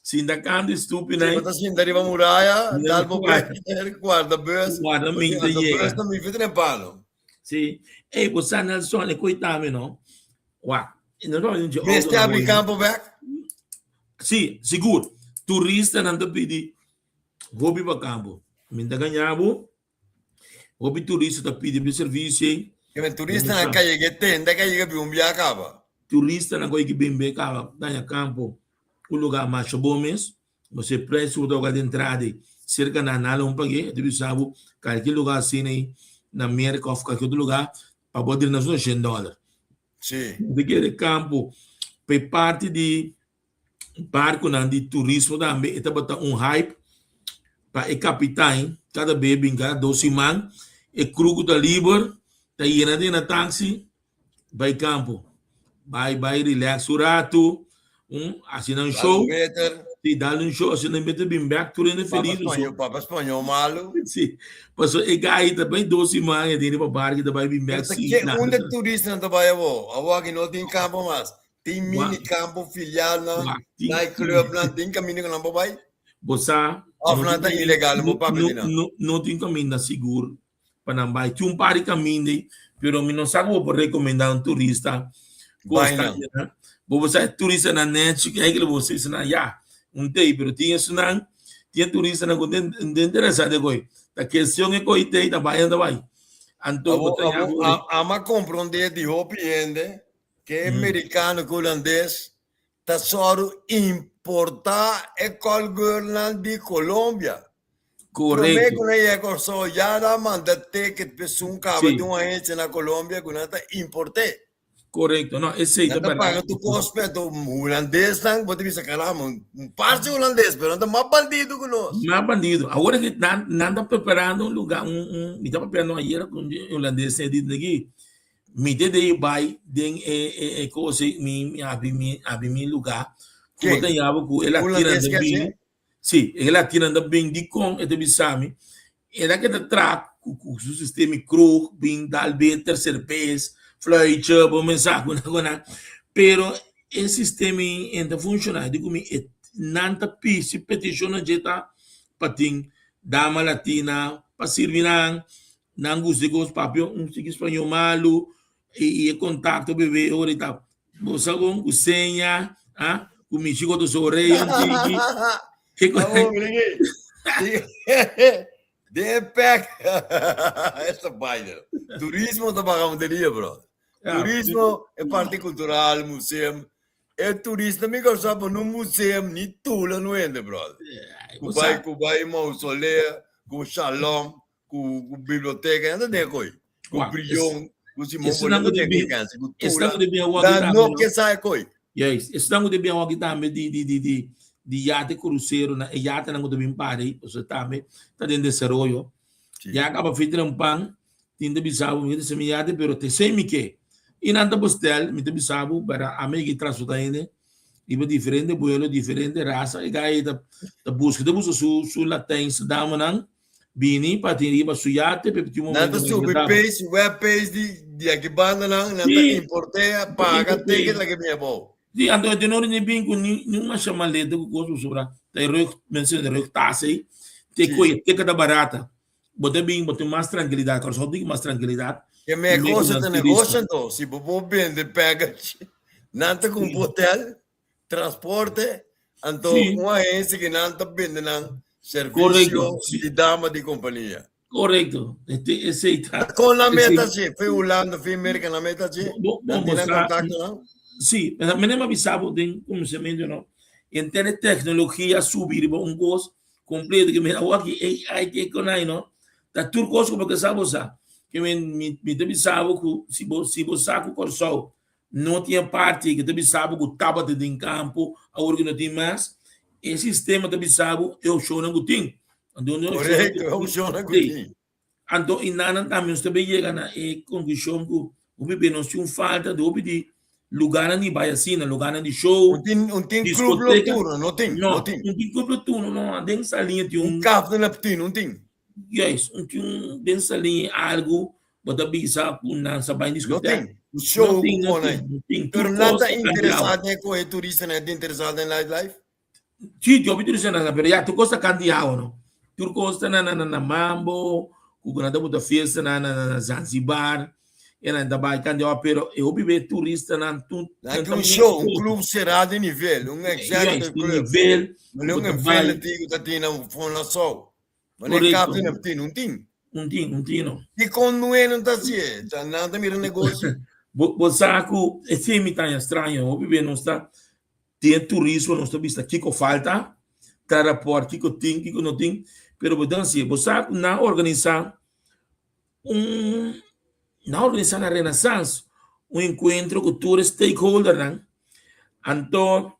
sinta canto y stupi Sí, nai. bo ta sinta riba muraya, Riba dal bo muraya. beker, guarda bus. Guarda Bo minta tin yega. bus na mi fitrem palo. Sí. Ey, bo sa Nelson, e koe tambe no. Wak, e no ta un auto Mester na abri hoy. campo bek? Sí, sigur. Turistanan ta pidi hopi pa campo. Mi ta gaña bo. Hopi turista ta pidi pa e servisio ei. Keme turistanan ka yega e tenda ka yega bin un bia kaba. Turistanan ku yega bin be kaba daña kampo un lugar masha bon mes. Pasobra e preis ku bo ta paga di entrada ei. serka nan nan lo pag'é, e ta bisa bo kalke lugá asina ei na Merka òf kalke otro lugá pa bo drenta so shen dòler. Sí. Bo ta kere kampo pa e parti di barkunan di turismo tambe e tabata un hype pa e kapitan kada be bin kada dos siman e crew ku ta liber ta yena den na taxi bai kampo bai bai relax un ratu un hasi nan show si dal un show asina nan mester bin bek tur hende felis Papa spañó malu si paso e gai ta bai dos siman e tin riba barki ta bai bin bek si Unda turistanan ta bai awor? Awor aki no tin kampo mas. Tin mini kampo, filialnan, night clubnan, tin kaminda ku nan por bai? Bo sa. Òf nan ta ilegal, bo papia di nan? No tin kaminda sigur pa nan bai. Tin un par di kaminda ei, pero mi no sa ku bo por rekomendá un turista Bai nan. Bo por sa e turistanan nèchi ku eikel bo bisa nan ya, un tei, pero tin esunnan, tin e turistanan ku no ta interesá den koi. Ta kestion e koi tei ta bai nan ta bai. Anto bo ta yaga ori. Amo a komprondé di hopi hende Ke e merikano ku hulandes ta sòru importá e callgirlnan di Colombia. Promé ku nan yega Kòrsou ya nan a manda ticket pa esun kaba di un agensia na Colombia ku nan ta import'é. Korekto, no, esei ta Nan ta bèrdat. paga tur kos pe anto hulandesnan bo ta bisa caramba un parse hulandes pero nan ta mas bandido ku nos. Mas bandido. Awor aki nan nan ta preparando un luga un un mi ta papiando ayera ku un hulandes e di aki Mi te dei bai den e e e kos ei, mi mi abi mi abi mi lugá. Ku bo Ken? ta yaba ku e latinan Hulandes ta ke bini. hasié? Sí, e latinan ta bin dikon e ta bisa mi, e ta keda traha ku ku su sistema kroeg, bin dal beter, serbes, fluitje, bo mensá ku nan ku nan. Pero e sistema ei e no ta funshoná. Di ku mi e nan ta pisi petishon na dje ta pa tin dama latina pa sirbi nan. Nan gusta di kos papia un siki spañó malu i e kontakto bebe ora i ta bo sa kon ku seña ah ku mishi ku otro sorea un tiki ke ku Abo Miguel. Den pek. Esta vaina. Turismo ta vagabunderia, bro. Turismo e parti cultural, museum. E turista mi gosta pa no museum ni tula no hende, brother. Ku bai ku bai mausoleo, ku shalom, ku ku biblioteka ya ta den koi ku Brion ku Simon Esnan ku Bolívar ta den bin koi kansi ku esnan Tula ku ta bin awor aki nan tambe no no ke sa koi. Juist esnan ku ta bin awor aki tambe di di di di di yate krusero na e yatenan ku ta bin para ei pasobra tambe ta den desaroyo Sí. ya kaba fitra un pan tin ta bisa bo mi ta mi yate pero te sei mi ke i nan ta bestel mi ta bisa bo pero ami ki transporta hende riba diferente buelo diferente rasa e gai ta ta buska ta buska su su latijnse damanan Bini pa tin riba su yate pe tin un Nan ta momento subi agradabel. page, web page di di aki banda nan, nan ta Sí, importea, paga ticket laki bin abou. Sí, anto e tenor ni bin ku ni ni un masha maleta ku kos pasobra ta e rug mensen de rug tas ei te Sí. koe te ta barata. Bo ta bin bo tin mas trankilidat, Kòrsou tin mas trankilidat Ke me ku cosa nan ta turista. negocio anto, si bo por bende package, nan ta kumpra hotel, transporte, anto Sí. un agencia que nan ta bende nan servicio Correcto, sí. di dama di compañía. Correcto. Este, esei ta. Con la Esei. meta sí, fui Hulanda, fui América, la meta sí. Bo, bo, Nan bo tienen sa, contacto, no? sí, meneer ma bisa bo den comensamento, no? Entende tecnologia subi riba un cos completo que mira awaki AI que con ai, no? Ta tur cos como que sa bo sa. Que men mi, mi ta bisa bo ku si bo si bo sa ku Kòrsou No tin e parti ku ta bisa bo ku tabata den kampo, awor ku no tin mas. E sistema ta bisa bo e opshonnan ku tin. Anto e opshonnan Korekto, e opshonnan ku tin. Anto i nanan tambe nos ta bin yega na e konklushon ku hopi be nos tin un falta di hopi di lugarnan di bai asina, lugarnan di show, Un tin, un tin club diskoteka. nocturno, no tin, no No, tin. un tin club nocturno no, den Saliña tin Un un caf de Neptuno, un tin. Juist, un tin un den Saliña algu Bo ta bisa ku nan sa bai No diskotek? tin. Un show No tin, ku no pone. tin, no tin. Pero Tur nan kos ta ta kandiao. interesá den kohe turistanan ta interesá den nightlife? Sí, hopi turistanan sa, pero ya tur kos ta kandiao no. Tur kos ta na na na mambo, ku nan ta buta fiesta na na na Zanzibar, e nan ta bai kandiao, pero e hopi be turistanan tur Nan nan ke ta un show, un mester. club será di nivel, un executive Juist, di club. nivel, No ku un bo ta bai. infinity ku ta tin na Fonasou. Wanneer Correcto. Captain Neptune, un tin. Un tin, un tin no. Di kon nue no ta hacié? Ta nan ta mira negoshi. Bo, bo sa ku e sí mi taña straño. Hopi be nos ta den turismo nos ta bista kiko falta, ta raport kiko tin, kiko no tin. Pero bo ta hasi, bo sa ku nan a organisá un nan a organisá na Renaissance un enkuentro ku tur e stakeholdernan. Anto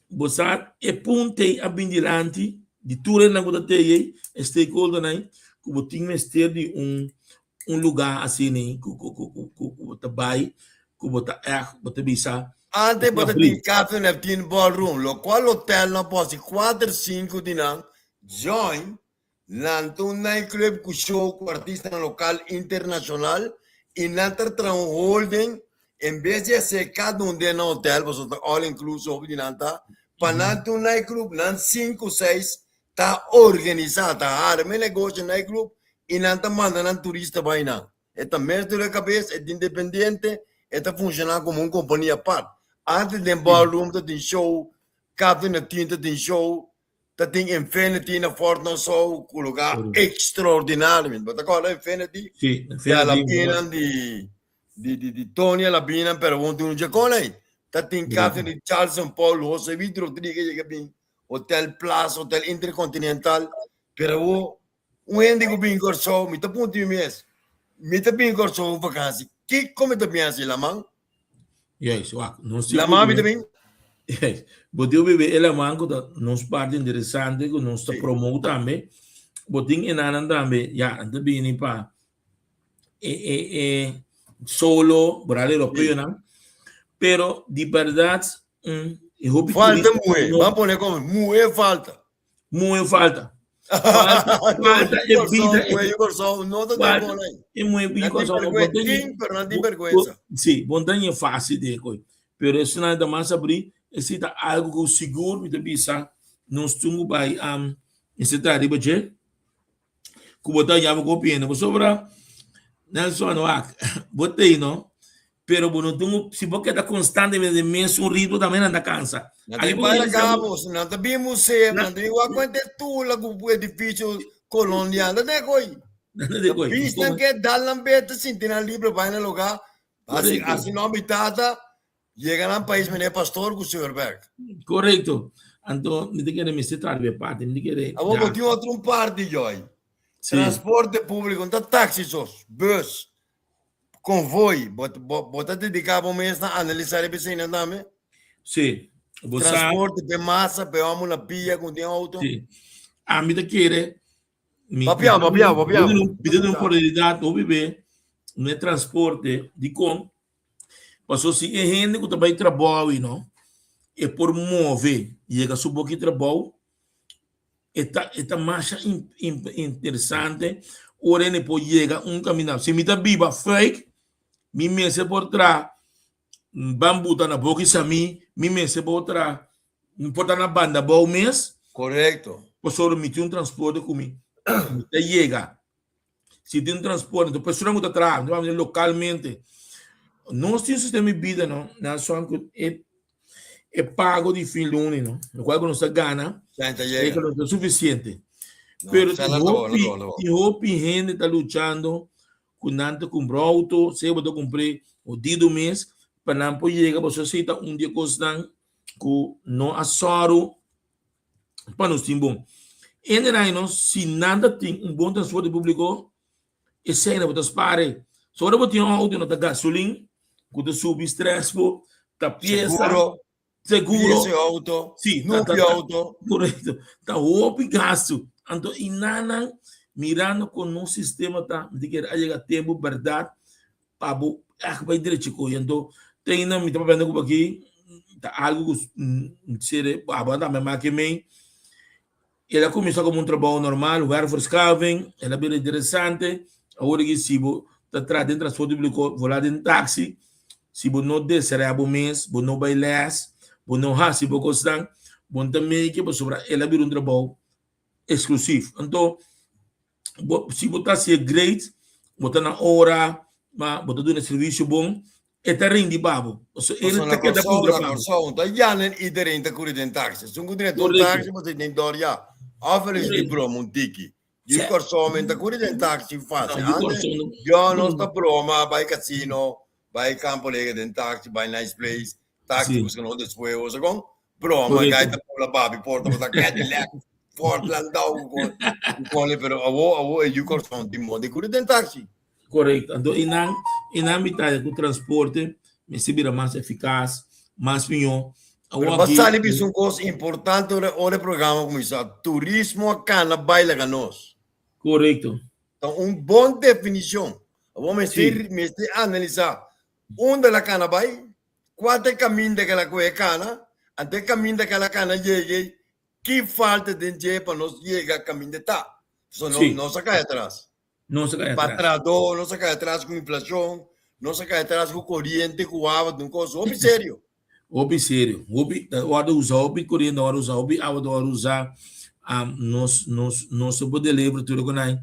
bo sa e punto ei a bin dilanti di tur esnan ku ta tei ei, e stakeholdernan ei, ku bo tin mester di un un lugá asina ei ku ku ku ku bo ta bai, ku bo ta ègt bo ta bisa. Antes bo ta tin Cafe Neptune Ballroom, locual hotel no por si cuater cinco di nan join nan ta un nightclub cu show cu artistanan local internacional y nan ta traha un holding en bes di hacer cada un den nan hotel pasobra ta all inclusive hopi di nan ta pa nan tin un nightclub nan cinco seis ta organisa ta harma e negocio nightclub y nan ta manda nan turista bay nan. E ta mes dor e kabes, e ta independiente, e ta funshoná komo un kompania apart. Antes den ballroom ta tin show, Cafe na Tin ta tin show, ta tin Infinity na Fort Nassau, ku lugá ekstraordinario. Bo ta kòrda Infinity? Sí, Di Alabinan, di di di di Tony Alabinan, pero bon tin un djekon ei. Ta tin Cafe di Charles and Paul, Jose Luis Rodriguez yega bin, Hotel Plaza, Hotel Intercontinental, pero awor Un hende ku bin Kòrsou, mi ta puntra mi mes, mi ta bin Kòrsou vakansi, kiko mi ta bin hasi? Laman? Juist, wak, nos tin Laman mi ta bin? Juist, bo tin bibi e laman ku ta nos parti interesante ku nos ta promote tambe. Bo tin enanan tambe, ya, nan ta bini pa e e e solo, boral europeonan. Pero di bèrdat, e hopi Falta muhé, ban pone komo, muhé falta. Muhe falta. Falta, falta e vida. Muhe Kòrsou no ta den kon ei. E muhe bi Kòrsou no bo tin, pero nan tin vergüenza. Sí, bon ta ñe fácil de koi. Pero esnan ta mas abrí, esei ta algo ku sigur mi ta bisa nos tin ku bai am mester ta riba dje. Ku bo ta yama ku opinia. Pasobra Nelson wak, bo t'ei no, pero bo no tin un, si bo keda konstantemente den mesun ritmo tambe nan ta kansa. Nan ta para cabo, nan ta bin museo, nan ta bin wak kuente tula ku edifisio kolonial, nan ta den koi. Nan ta den koi. Bisnan ke dal nan beta sinti nan libre bai nan lugá, hasi hasi nomber di tata, Yega nan pais meneer Pastor ku señor Berg. Korekto. Anto mi ta kere mester traha riba e parti. Mi ta kere. Awor bo tin otro un parti Joy. Sí. Transporte públiko no ta taxi sos, bus, konvoi. Bo bo bo ta dediká bo mes na analisá riba eseinan tambe? Sí. Bo sa. Transporte p'e masa, p'e hòmber na pia ku tin outo. Sí. Ami ta kere mi Papia, papia, papia. Mi ta duna un prioridad hopi be na e transporte dikon Paso si e hende ku ta bai trabou awi no, e por move yega su boki trabou, e ta e ta masha interesante ora hende por yega un kaminda. Si mi ta biba Fuik, mi mester por traha ban buta na boki Samí, mi mester por traha por ta na Bandabou mes. Korekto. Pasobra mi tin un transporte ku mi mi ta yega. Si tin transporte, entonces persona ku ta traha, no vamos localmente. Nos tin un sistema di bida, no? Nelson, ku e, e pago di fin luni, no? Lo cual ku nos ta gana, Senta e llega. ku no ta suficiente. No, Pero sa tin na tabou, na hopi, tabou, na tabou. tin hopi hende ta luchando ku nan ta kumpra auto, sea bo ta kumpr'é odido mes, pa nan por yega, pasobra esei ta un di e kosnan ku no a sòru pa nos tin bon. Hendenan no, si nan ta tin un bon transporte públiko, esei nan bo ta spar ei. So ora bo tin un outo no ta gasolin ku ta subi stress bo, ta piesa, Seguro, seguro. piesa e outo, Sí, ta, ta, nubi ta, outo. korekto. Ta hopi gastu. Anto i nannan mirando kon nos sistema ta, mi ta kere a yega tempu bèrdat pa bo ègt bai drecha koe. Anto teinan mi ta papia ku bo aki ta algu ku sere abo tambe make mei. El a kuminsá komo un trabou normal, werfverschaffing, el a bira interesante. Awor aki si bo ta traha den transporte públiko, volá den taksi, si bo no deserea bo mes, bo no bai lès, bo no hasi bo kosnan, bo no ta meke pasobra el a bira un trabou eksklusif. Anto bo si bo ta hasié great, bo ta na ora, ma bo ta duna servisio bon, e ta rindi pa bo. Pasobra el Pasobra ta na keda Kòrsou, puntra na pa bo. Kòrsou ta yanan iedereen ta kuri den taksi. Esun ku drenta un Korekto. taksi bo ta den dòr ya. Òf el is di Korekto. broma un tiki. Di Sè. Kòrsou men ta kuri den taksi fásil. No, di Antes Kòrsou no. yo nos ta broma bai kasino, bai Campo Alegre den taksi, bai Nice Place, taksi Sí. buska nos despues. Bo sa kon? Broma, Korekto. gai ta pula babi porta bo ta Cadillac. Ford Landau ku kole, pero awo awo e yu Kòrsou tin moda di kuri den taxi. Korekto. Anto i nan i nan mitad ku transporte mester bira mas efikas, mas mihó. Pero Awor ba aki sali bisa un kos importante ora ora e programa kuminsá, turismo a kana bai laga nos. Korekto. Ta un bon definishon. Awor Sí. mester mester analisá unda el a kana bai, kua ta e kaminda ku el a kohe kana, anto e kaminda ku el a kana yega ki falta den dje pa nos yega kaminda ta. So no Sí. nos a kai atras. Nos a kai Pa atras. trahadó, nos a kai atras ku inflashon, nos a kai atras ku koriente, ku awa, un kos hopi serio. Hopi serio. Hopi ta wòrdu usa, hopi koriente ta wòrdu usa, hopi awa ta wòrdu usa. Um, nos, nos, nos no por deliver tur loke nan.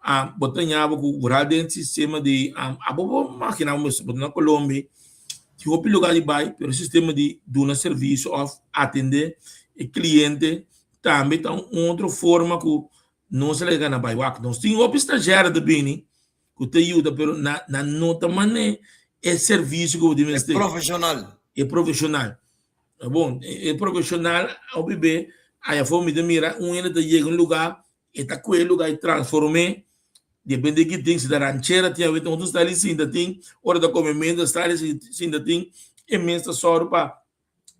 Um, bo ta ña bo ku vooral den sistema di, um, abo por makina bo mes, bo ta na Colombia, tin hopi lugar di bai, pero e sistema di duna servisio òf atendé e kliente tambe ta un otro forma ku nos a laga gana bai. Wak, nos tin hopi stranhero ta bini ku ta yuda, pero nan nan no ta man'é e servisio ku bo tin E mester. profeshonal. E profeshonal. Bon, e profeshonal hopi be ayafó mi ta mira un hende ta yega un lugá, e ta kue e lugá i transform'é, depende di ki tin, si ta ranchera tin awor otro style di sinta tin, ora ta komementu style di sinta tin, e mes ta sòru pa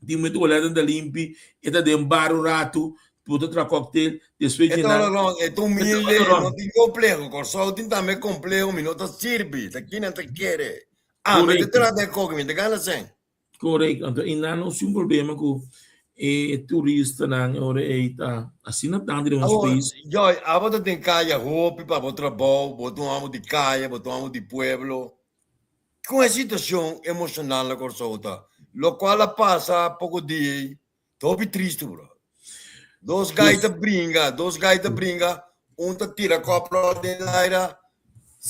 tin momento ku lèt ta limpi, e ta den bar un ratu, bo ta traha cocktail, despues E di ta nan. ora rònt, e ta E ta humilde, ora e no rònt. tin kompleho. Kòrsou tin tambe kompleho, mi no ta sirbi, ta kinan ta kere. Ami ta Korekto. traha den koki, mi ta gana sèn. Korekto. Anto i nan no sin problema ku e turistanan e ora ei ta asina tantu den nos Awor, pais. Joy, abo ta den kaya hopi pa bo trabou, bo ta un amo di kaya, bo ta un amo di pueblo. Kon e situashon emoshonal na Kòrsou ta? Lokual a pasa poko dia ei ta hopi tristu bro. Dos gai ta bringa, dos gai ta bringa, un ta tira kòp den aire,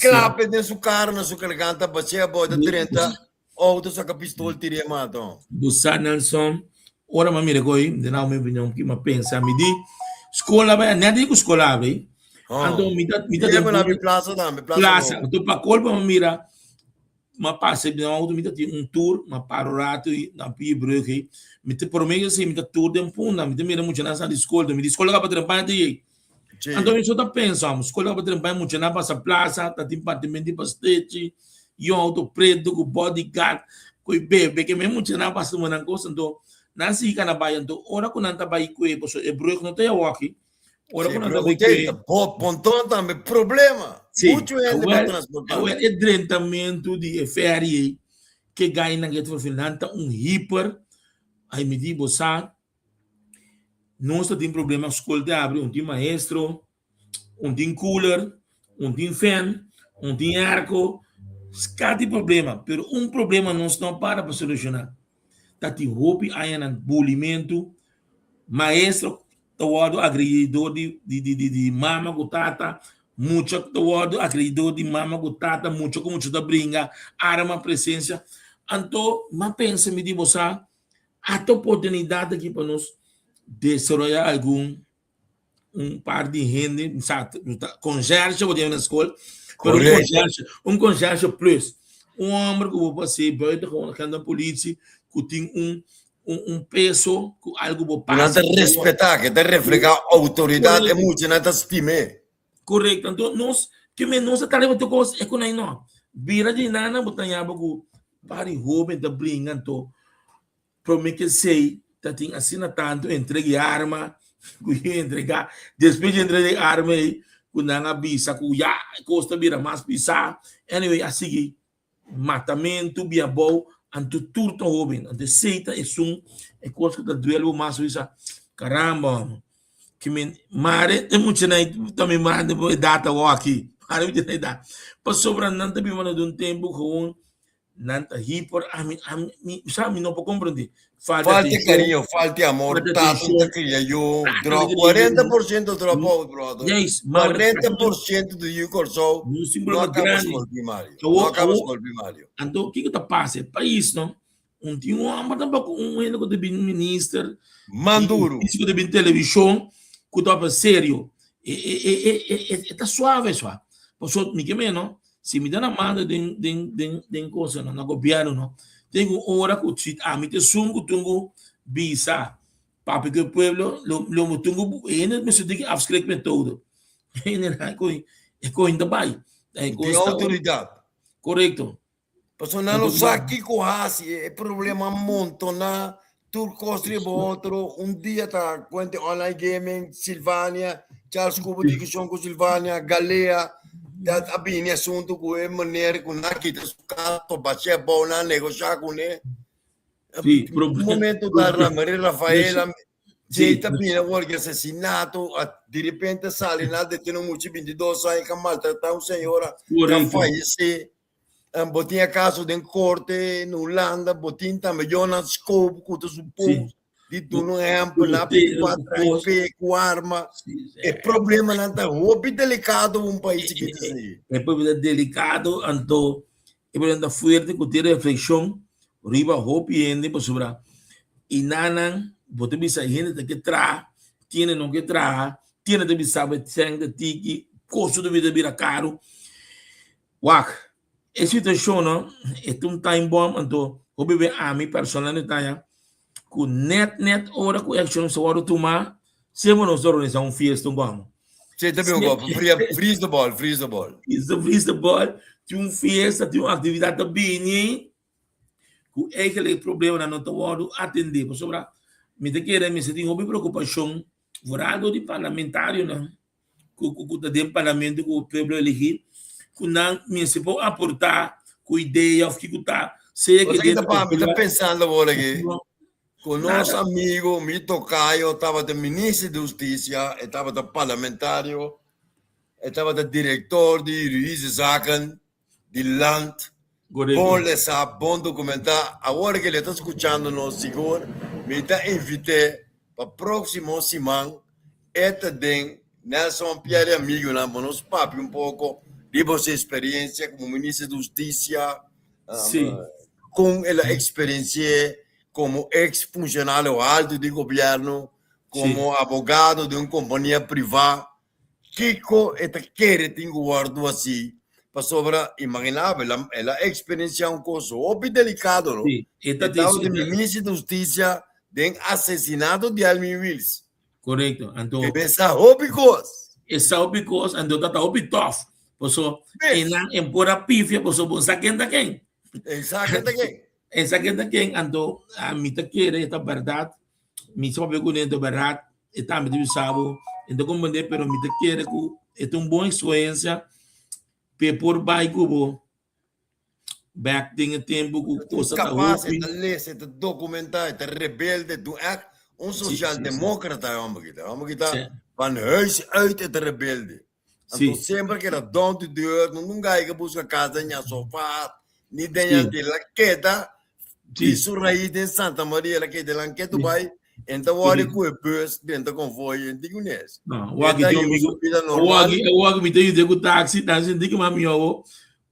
klape den su kara na su garganta, bash'é abou ta drenta outo saka pistol tir'é mata. Bo sa Nelson, ora mi a mira ko'i, mi ta duna mi opinion ki mi a pensa, mi di skol a bai, nèt di ku skol a abri, Anto mi ta mi ta den Llega na plaza tambe, plaza plaza. nobo. Anto pa colpa mi mira, ma pasa mi auto mi ta tin un tour, ma paro rato y na pie brug hey. Mi ta prome que si mi ta tour den punda, mi ta mira muchanan sa di school, mi di school ka pa trempan te yey. Sí. Anto mi so ta pensa, school ka pa trempan muchanan pasa plaza, ta tin partimento di pastechi, y un auto preto cu bodyguard, cu bebe, que me muchanan pasa tuma nan cos, anto nan sigui kana bay, anto ora cu nan ta bay cue, pasobra e brug no ta yawaki, Ora Sí, ku nan pero ta bai oké, kue ta bo ponton tambe problema. Sí, Mucho hende pa awel, transportá. awel e drentamentu di e ferry ei, ke gainan ke ta verfil, nan ta un hiper, ai mi di bo sa, nos ta tin problema skol te abri, un tin maestro, un tin cooler, un tin fan, un tin airco, ska tin problema, pero un problema nos no para pa solushoná. Ta tin hopi añanan bulimentu, maestro ta wòrdu agredí dor di di di di mama ku tata, mucha ta wòrdu agredí dor di mama ku tata, mucha ku mucha ta bringa, arma presensia. Anto m'a pensa mi di bo sa, ata oportunidat aki pa nos desaroyá algun un par di hende, mi sa, mi ta konsèrge bo tin na skol, pero un Correcto. konsèrge, un konsèrge plus. Un hòmber ku bo por hasi buitengewoon agent di politie ku tin un un un peso ku algu bo Ku nan pasa ta ku bo respetá, ke ta reflehá outoridat, e Correcto. muchanan ta stim'é. Correcto. Anto nos, ke men nos a ta riba tur kos, e ku nan no. Bira di nana bo ta yaba ku par di hoben ta bringa anto Prome ke esei ta tin asina tantu entrega e arma ku yo entrega. Despues di entrega e arma ei ku nan a bisa ku ya e kos ta bira mas pisá. Anyway a sigui matamentu bia abou anto tur ta hoben. Anto esei ta esun e kos ku ta duel bo mas bisa karamba homo. Ki men mare e muchanan ei ta mi manda bo edat awoki. Mare muchanan edat. Pasobra nan ta biba na un tempu gewoon Nan ta hiper, ami, ami, mi, sa, mi no por comprende. Falta Falta atención. cariño, falta amor, Falta tata atención. ta cria yo, Tata drop, ta cria yo. 40% drop out, brother. Yes, maar 40% di yu Kòrsou No sin no problema acaba grandi. skol primario. Awo, No acaba awo, skol primario. Anto, kiko ta pasa? E pais, no? Un tin un homber tampoco, un hende ku ta bin minister, Manduro. Ku ta bin televishon, ku ta papia serio. E, e, e, e, e, e, e ta suave, sua. Paso, mi ke meno, si mi ta na mando den, den, den, den cosa, no, na gobierno, no, tin un ora ku si ami ta esun ku tin ku bisa. Papia ku e pueblo lo lo mo tin ku hende mester tin ki afschrikmethode. Hende nan ku e koin ta bai. E Tin kos ta outoridat. korekto. Pasobra nan no sa kiko hasi, e problema a montoná, tur kos riba otro. Un dia ta kuente online gaming, Silvania, Charles Cubo diskushon ku Silvania, Galea, dat a bini asuntu ku e meneer ku nan a kita su kas pa bash'é abou, nan a negoshá kuné. Sí, Un momento ta Maria Rafaela, Jay ta bini awor ki asesinato, di repente sali nan a detene un mucha 22 aña ku a maltratá un señora ku a fayesé. Bo tin e kaso den korte na Hulanda, bo tin tambe Jonas Scope ku ta supos di duna un ehèmpel na 24 IP ku arma. E problemanan ta hopi delikado pa un pais chikito asina. E problema ta delikado anto e problema ta fuerte ku tin reflekshon riba hopi hende pasobra i nanan bo ta bisa hende ta ke traha, tiene no ke traha, tiene ta bisa bo e sèn ta tiki, kosto di bida ta bira karu. Wak, e situashon no e ta un time bomb anto hopi be ami personalmente ta haña ku nèt nèt ora ku e akshon sa wòrdu tumá semper nos ta organisá un fiesta un kòmo. Sí, ta bin un kòp, freeze the ball, freeze the ball. Freeze the ball, tin un fiesta, tin un aktividat ta bini ku eigenlijk e problemanan no ta wòrdu atendé pasobra mi ta kere mester tin hopi preokupashon vooral dor di parlamentarionan ku ku ta den parlamento ku pueblo eligi ku nan mester por aporta ku idea of kiko ta sea ke den pa mi ta pensando awor aki ku nos amigo mi tocayo tabata minister di husticia e tabata parlamentario e tabata director di juridische zaken di land bon lesa bon documenta awor ke le ta scuchando nos sigur mi ta invite pa proximo siman e ta den Nelson Pierre amigonan pa nos papia un poco riba su experiencia como minister di husticia con el a experiencia como ex funcionario alto di gobierno como abogado di un compania priva. Kiko e ta kere tin ku wòrdu hasi? Pasobra, imaginá bo, el a eksperensiá un kos hopi delikado, no? Sí, e ta E tabata minister di hustisia den asesinato di Almin Wiels. Korekto. Anto. E sa hopi kos. E sa hopi kos, anto ta ta hopi tòf. Paso, e nan e por a pifia, paso bo sa ken ta ken. E sa ken ta ken. E sa ken ta ken, anto mi ta kere e ta bèrdat Mi sa papia kuné ta bèrdat, e tambe ta bisa bo, e ta komprendé, pero mi ta kere ku e ta un bon eksperensia pa e por bai ku bo bèk den e tempu ku kos ta Kapas, e hopi. ta lesa, e ta dokumentá, e ta rebelde, e ta un ègt un sosialdemókrata e hòmber aki ta. E hòmber aki ta van huis uit e ta rebelde. Anto semper keda down to the earth, no nunca hay que busca casa den ña sofá, ni den ña de la keda, di su raíz den Santa Maria, la keda lan ketu bai, en ta wòrdu ku e bus drenta konvoy, en tin kunes. No, wak E ta yo hiba amigo, su vida normal. wak, wak mi ta yuda ku taxi, ta sinti ku mami yowo,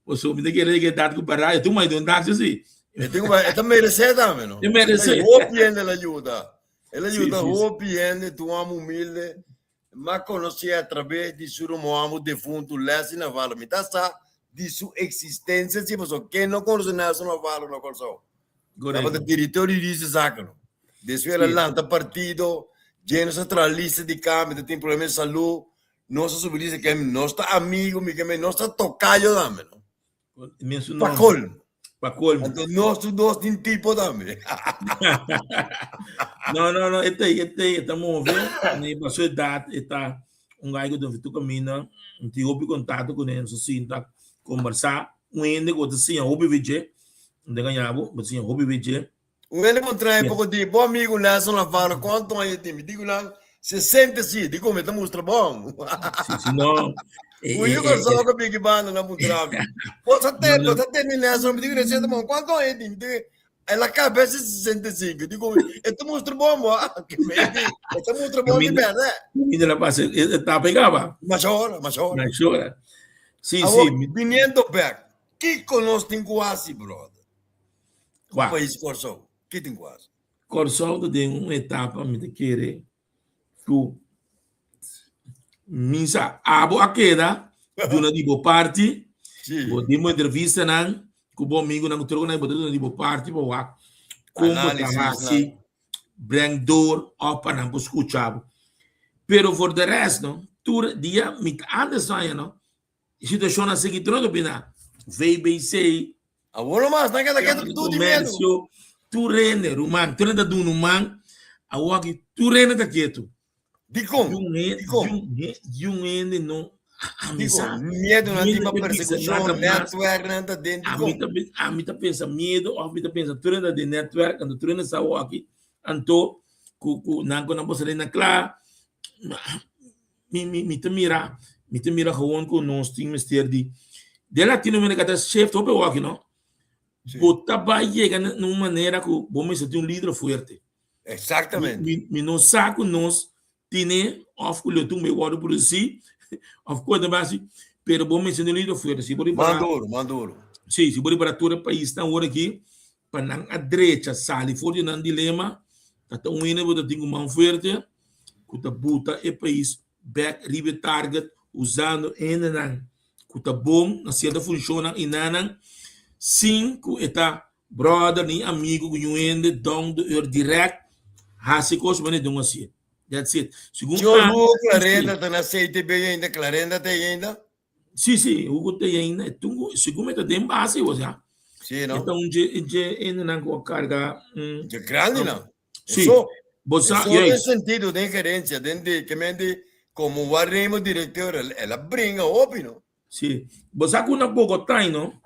paso mi ta kere ke dat ku para, e tu mai un taxi si. E tin ku e ta meresé tambe, no? E meresé. Hopi hende el a yuda. El a yuda hopi hende, tu amo humilde. M'a konosé atrabes di su rumoamu defuntu Leslie Navarro. Mi ta sa di su eksistensia si, pasobra ken no konosé Nelson Navarro na Kòrsou? Tabata direktor di Juridische Zaken. Despues el a lanta partido, dje nos a traha lista di kambio, ta tin problema di salú, nos a subi lista, ken nos ta amigu, mi ken nos ta tokayo tambe. Pa colmo. Pa colmo. Anto nos tur dos tin tipo tambe. No, no, no, e ta, e ta, e ta move, ni pa su edad, e ta un gai ku ta tu camina, tin hopi contacto ku ne, nos sinta conversa, un hende ku ta siña hopi vije, no ta engaña bo, bo ta siña hopi vije. Un hende con trae poco di bo amigo Nelson Navarro, cuanto aña tin? Mi digo nan 65, di come ta mustra bon. Sí, sí, no. Eh, Uy, eh, eh, eh. bigi banda na puntra mi. Bo sa te, bo sa te ni Nelson, mi digo Nelson, bon, cuanto aña tin? Mi digo, en la cabeza 65. Digo, e ta mustra bon, bo. Que me di, e ta mustra bon di berde. Mi de la pasa, e ta pegaba. Mas ora, mas ora. Mas ora. Sí, Awor, sí. Viniendo back, kiko nos tin ku hasi, brother? Wak. Pais Kòrsou, ki tin ku hasi? Kòrsou ta den un etapa mi ta kere ku mi sa abo a keda duna di bo parti, bo den bo entrevistanan ku bo amigunan ku tur ku nan bo ta duna di bo parti pa wak kon bo ta hasi. breng door òf pa nan por skucha bo. Pero for de rest no, tur dia mi ta antes aña no, e situashon a sigui tur otro bina. VBC, Awor nomás, nan keda ketu tur di miedu. Comercio, tur hende, ruman, tur hende ta duna un man, awor aki tur hende ta ketu. Dikon? Yun hende, Dikon? yun he- yun hende no a mi Dikon? sa. Miedu nan tin Miedu pa ta bisa persekushon, nada mas. netwerk nan ta den, A mi dikon? ta pe- a mi ta pensa miedu of mi ta pensa tur hende ta den netwerk, anto tur hende sa awor aki, anto ku ku nan ku nan por sali na kla. Mi mi mi ta mira, mi ta mira gewoon ku nos tin mester di den Latinoamerica ta shift hopi awor aki no. Sí. Bo ta bai yega na un manera ku bo mester tin un lider fuerte. Exactamente. Mi, mi no sa ku nos tine of ku lo tumbe wòrdu produsí of ku ta basi, pero bo mester tin un lider fuerte. Si bo ripara, Manduro, manduro. sí, si bo ripara tur e paisnan awor aki, pa nan a drecha sali for di nan dilema, ta ta un hende bo ta tin ku man fuerte ku ta buta e pais bek riba e target usando hendenan ku ta bon na sierto funshonnan i nannan sin ku e ta brother ni amigo ku niun hende down to earth direct hasi kos manera den un hasié. That's it. Segun Señor ami, Hugo Clarenda ta na CTB ainda, Clarenda ta ainda? Sí, sí, Hugo ta ainda. E tungu, segun mi ta den base, o sea. Sí, no? E ta un dje, dje hendenan ku a karga. Dje grandinan. Sí. Eso, Bo sa, eso den sentido, den gerencia, den di, ke men di, como waarnemend directeur, el a bringa hopi, no? Sí. Bo sa ku na Bogotá, no,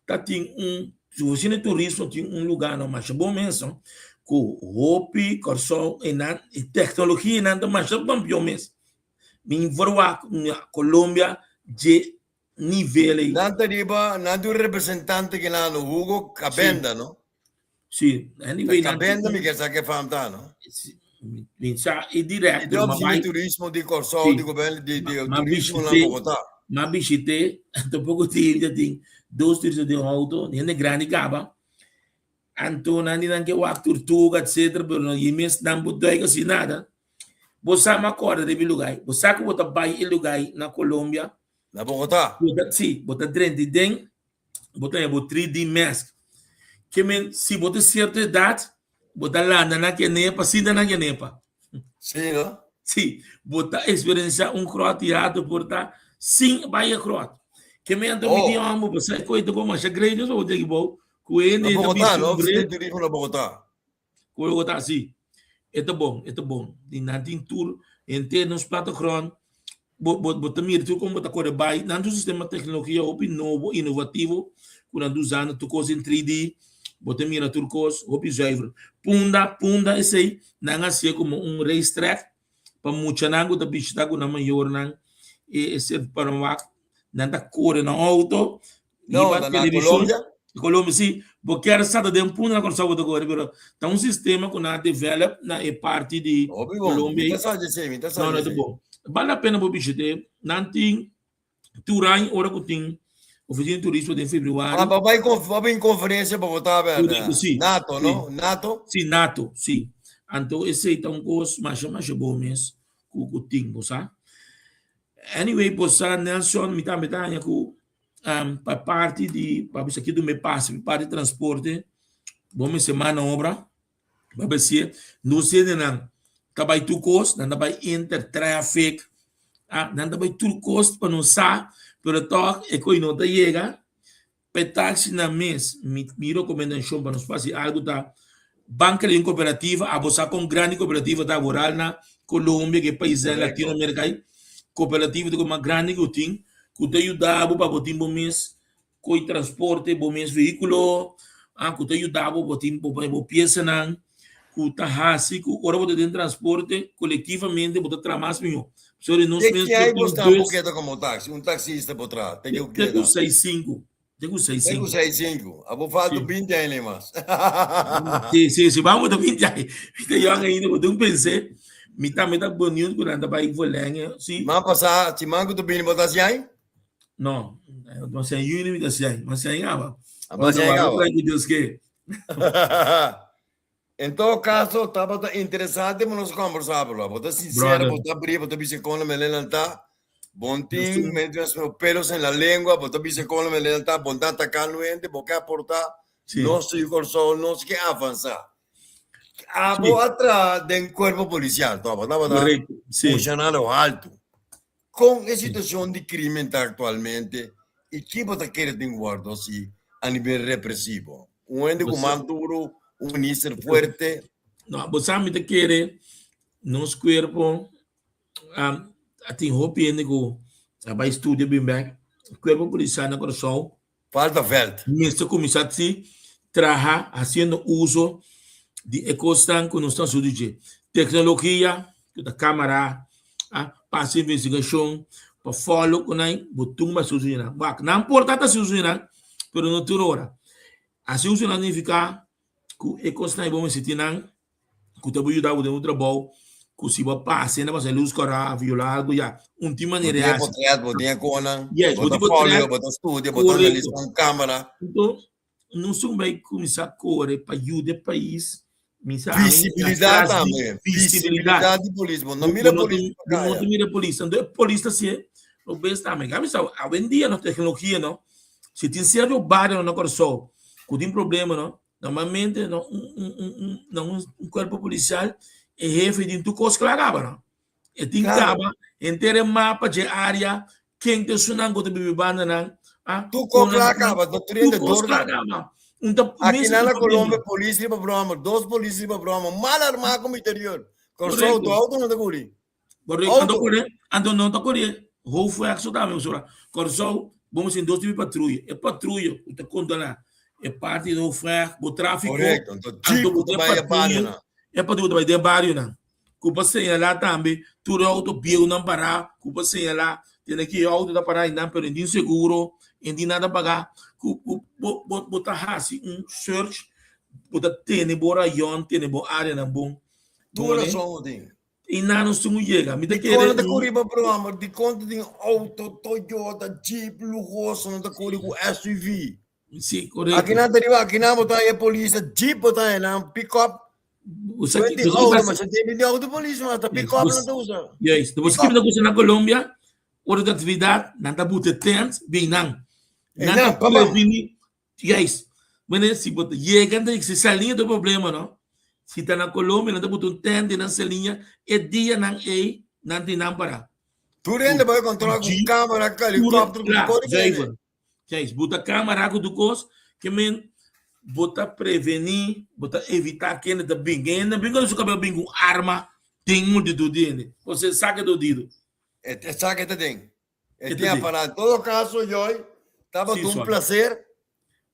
ta tin un, su oficina di turismo tin un lugar no masha bon mes, no, ku hopi Kòrsou e nan, e teknologia nan ta masha kampion mes. Mi verwagt na Colombia dje nivel ei. Nan ta riba, nan tin un representante kinan, no, Hugo Cabenda, no? Sí, anyway, Ta nan Cabenda tin mi ke sa ke fam ta, no? Sí, mi sa e direct, E pero ma oficina di bai turismo di Kòrsou, Sí. di goberno, di, di Ma turismo na bishité, Bogotá. ma bishité, tampoco tin, ya tin dos turista den auto, hende grandi kaba. Anto nan di nan ke wak tortuga, etcetera, pero no, yi mes nan por duik asi nada. Bo sa ma kòrda riba e lugá ei. Bo sa ku bo ta bai e lugá ei na Colombia. Na Bogotá. Bo ta, sí, bo ta drenta den, bo ta haña bo 3D mask. Ke men, si bo tin sierto edat, bo ta landa na Kenepa, sinta na Kenepa. Sí, no? Sí, bo ta eksperensiá un gròt teatro por ta sin bai e gròt. Ke men anto mi Oh. di hòmber, bo sa e koe ta komo masha great, so bo ta ekiboká ku hende Na ta Bogotá, bisti no? un Oficina bril. di turismo na Bogotá. Ku lo ta hasi? E ta bon, e ta bon. Di nan tin tur henter nos plattegrond. Bo, bo, bo ta mira tur kon bo ta kore bai. Nan tin un sistema teknologia hopi nobo, inovativo, ku nan ta usando tur kos den 3D. Bo ta mira tur kos hopi zuiver. Punda, Punda esei nan a hasié komo un racetrack pa muchanan ku ta bishita ku nan mayornan e ser pa nan wak. Nan ta kore nan outo No, Riba na, na televishon. Colombia. Colombia, sí. Bo kier sa ta den punto na Kòrsou bo ta kore, pero ta un sistema ku nan a develop na e parti di Hopi bon. Colombia Mi ta ei. sa dje mi ta sa No, no, dje ta sei. bon. Bal la pena bo bishit'é. Nan tin tur aña ora ku tin ofisina di turismo den Ah, februari. pa bai konf, pa bin konferensia Bogotá Ku bèrdè. di, sí, Nato, sí. no? Nato? Sí, nato, sí. Anto esei ta un kos masha masha bon mes ku ku tin, bo sa. Anyway, bo sa Nelson, mi tambe ta haña ku pa parti di pa bisa ki dumbe pasa pa parti di transporte bo mester mano obra pa bisa nos hendenan ta bai tur kos nan ta bai enter traffic ah nan ta bai tur kos pa nos sa pero tog e koe no ta yega pa e taxinan mes mi mi rekomendashon pa nos fasi algu ta ban krea un kooperativa abo sa kon grandi kooperativa ta aboral na Colombia ku e paisnan Korekto. Latinoamerika ei kooperativa ta ku mas grandi ku tin ku ta yuda bo pa bo tin bo mes koe transporte bo mes vehíkulo ah ku ta yuda bo bo tin bo bo piesanan ku ta hasi ku ora bo ta den transporte kolektivamente bo ta traha mas mihó pasobra nos Te mes ki por ai tin bo un sta bo bus keda komo taxi, un taxista bo traha, te ki bo te ku keda? seis sinku te ku seis Te ku sinku seis sinku. Abo falta Sí. 20 aña mas. Sí, sí, sí, vamos ta 20 aña. Mi ta yong ainda, bo tin pensé. Mi tambe ta benieuwd ku nan ta bai verlengen. Sí. Siman pasá, siman ku ta bini bo ta hasi aña? No, mas en juni mi ta hasi aña. Mas aña kaba. Mas aña kaba. Ku Dios ke. En todo caso, tabata interesante pa nos conversa, bro. Bo ta sincero, bo ta abrí, bo ta bisa con lo mele ta. Bon tin, mientras no pelos en la lengua, bo ta bisa con lo mele ta, bon ta atacando gente, bo ke aporta. Sí. Nos su Kòrsou, nos ke avansa. Abo a traha den cuerpo policial, toch? Bo tabata Correcto, sí. funcionario alto. Con e situacion di crimen ta actualmente y ki bo ta kere tin wordo haci a nivel represivo? Un hende cu man duro, un minister fuerte. No, bo sa mi ta kere nos cuerpo a tin hopi hende cu a bay studia bin bek. Cuerpo policial na Curaçao Falta veld. Mester kuminsá si traha hasiendo uso di e kosnan ku nos ta hasi di dje. Teknologia, ku ta kamara, pa hasi investigashon, pa follow ku nan, bo tun bai hasi uso di nan. Wak, nan por ta hasi uso di nan, pero no tur ora. Hasi uso di nan nifiká ku e kosnan ei bo mester tin nan ku ta por yuda bo den bo trabou, ku si bo a pasa hende a pasa lus kòrá, violá algu ya, un tin Bo manera tin e e hasi. potret, bo tin e konan, Yes, bo bo ta tin potret, folio, bo ta studia, bo ta korekto. analisá un kámara. Anto, nos tin bai kuminsá kore pa yuda e pais, mi sa ami, Visibilidat tras di tambe, visibilidat. visibilidat di polis, bo no Bo mira no polis tin, pa bo no kaya. ta mira polis. Anto e polis ta hasié lo bes tambe. Gabi sa, awendia nos teknologia no, si tin sierto barionan na Kòrsou ku tin problema no, Normalmente na un un un un na un un cuerpo policial e hefe tin tur cos cla caba no. E tin Claro. caba henter e mapa dje area, ken ta esunnan cu ta bibi banda nan, ah, Tur con cos cla nan caba, ta tur trende cos door cla nan. caba. Un ta Aki mester nan tin na problema. Colombia polis riba broma, dos polis riba broma, mal armá como interior. Kòrsou, Correcto. tu auto no ta cubrí. Correcto. Anto Auto. kore, anto no ta kore hoofdweg so tambe pasobra Kòrsou bo mester dos tipo di patruya. E patruya ku ta kontrolá e parti di hoofdweg, bo tráfiko, Correcto. Anto anto jeep bo ku ta tin e bai e patruya, barionan. e patruya ku ta bai den barionan. Ku por señalá tambe tur e outo bieunan pará, ku por señalá tene ki e outo ta pará einan pero e tin seguro, e tin nada pagá. Ku ku bo bo bo ta hasi un search, bo ta tene bo rayon, tene bo áreanan bon. Tur rason bo tin. I nan no sin yega. Mi ta Dikon kere no ta kuri pa broma? Dikon ta tin auto, Toyota, Jeep luhoso no ta kuri ku SUV? Sí, korekto. Aki nan ta riba, aki nan bo ta haña polis, jeep bo ta haña nan, pick-up. Bo sa ki, Tin bo sa ki auto, pasa? ma sa tin auto polis, ma ta pick-up nan ta usa. Juist. Bo sa ki ta gusta na Colombia? Ora ta aktividat, nan ta buta tent bin nan. Nan ta previni Juist. Wanneer si bo ta yega ta si saliña ta problema no. Si ta na Colombia nan ta buta un tent den nan saliña e dianan ey nan tin nan para. Tur hende bai controla cu camera, cu helicopter, cu cos di hende. Juist. Buta camera cu tur cos ke men bo ta preveni, bo ta evita kende ta bin. Kende ta bin cu su cabel bin cu arma den multitud di hende. Pasobra e sa ke ta odido. E sa ke ta den. E tin apará. En todo caso, Joy, tabata Sí, un Sol. placer.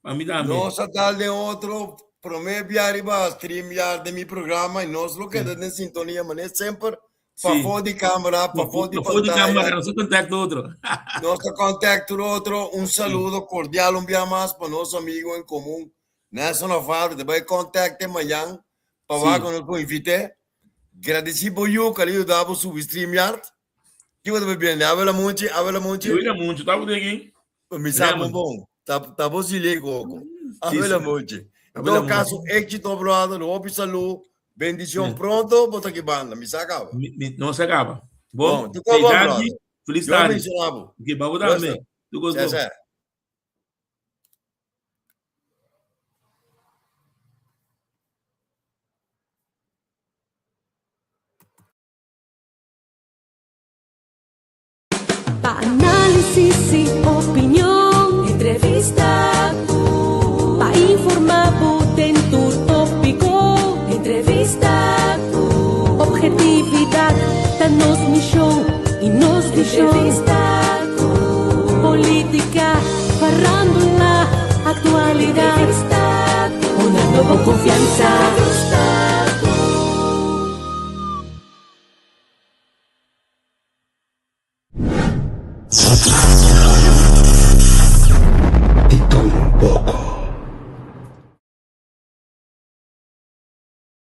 Pa mi tambe. Nos a dal den otro promé bia riba StreamYard den mi programa y nos lo keda den sintonia manera semper Sí. pafó di cámara, pafó di Pafó di pantalla. cámara, nos ta contacto otro. Nos ta contacto otro. Un saludo cordial un bia mas pa nos amigo en común, Nelson Alfaro. Te bai contacte mañan pa wak Sí. nos por invité. Gradici bo yu ku a yuda bo subi StreamYard. Ki bo ta bebiendo? Abela Munchi, Abela Munchi. Abela Munchi, ta bo aquí? Mi sa bon bon. Ta ta bo sile coco. Abela Munchi. En todo caso, éxito, brother. Hopi salud. Bendición pronto, bo ta aquí banda. Mi sa acaba. Mi, no se acaba. Bon, Bon, tu ko bon, brother. Feliz Yo tarde. bendicionabo. Ok, babo tambe. Tu gosto. César. Pa análisis y opinion, entrevista cu. Pa informa bo den tur tópico, entrevista cu. Objetividad ta nos misión y nos vision. Entrevista cu. Política, farándula, actualidad. Entrevista cu. Poniendo bo confianza. Entrevista cu.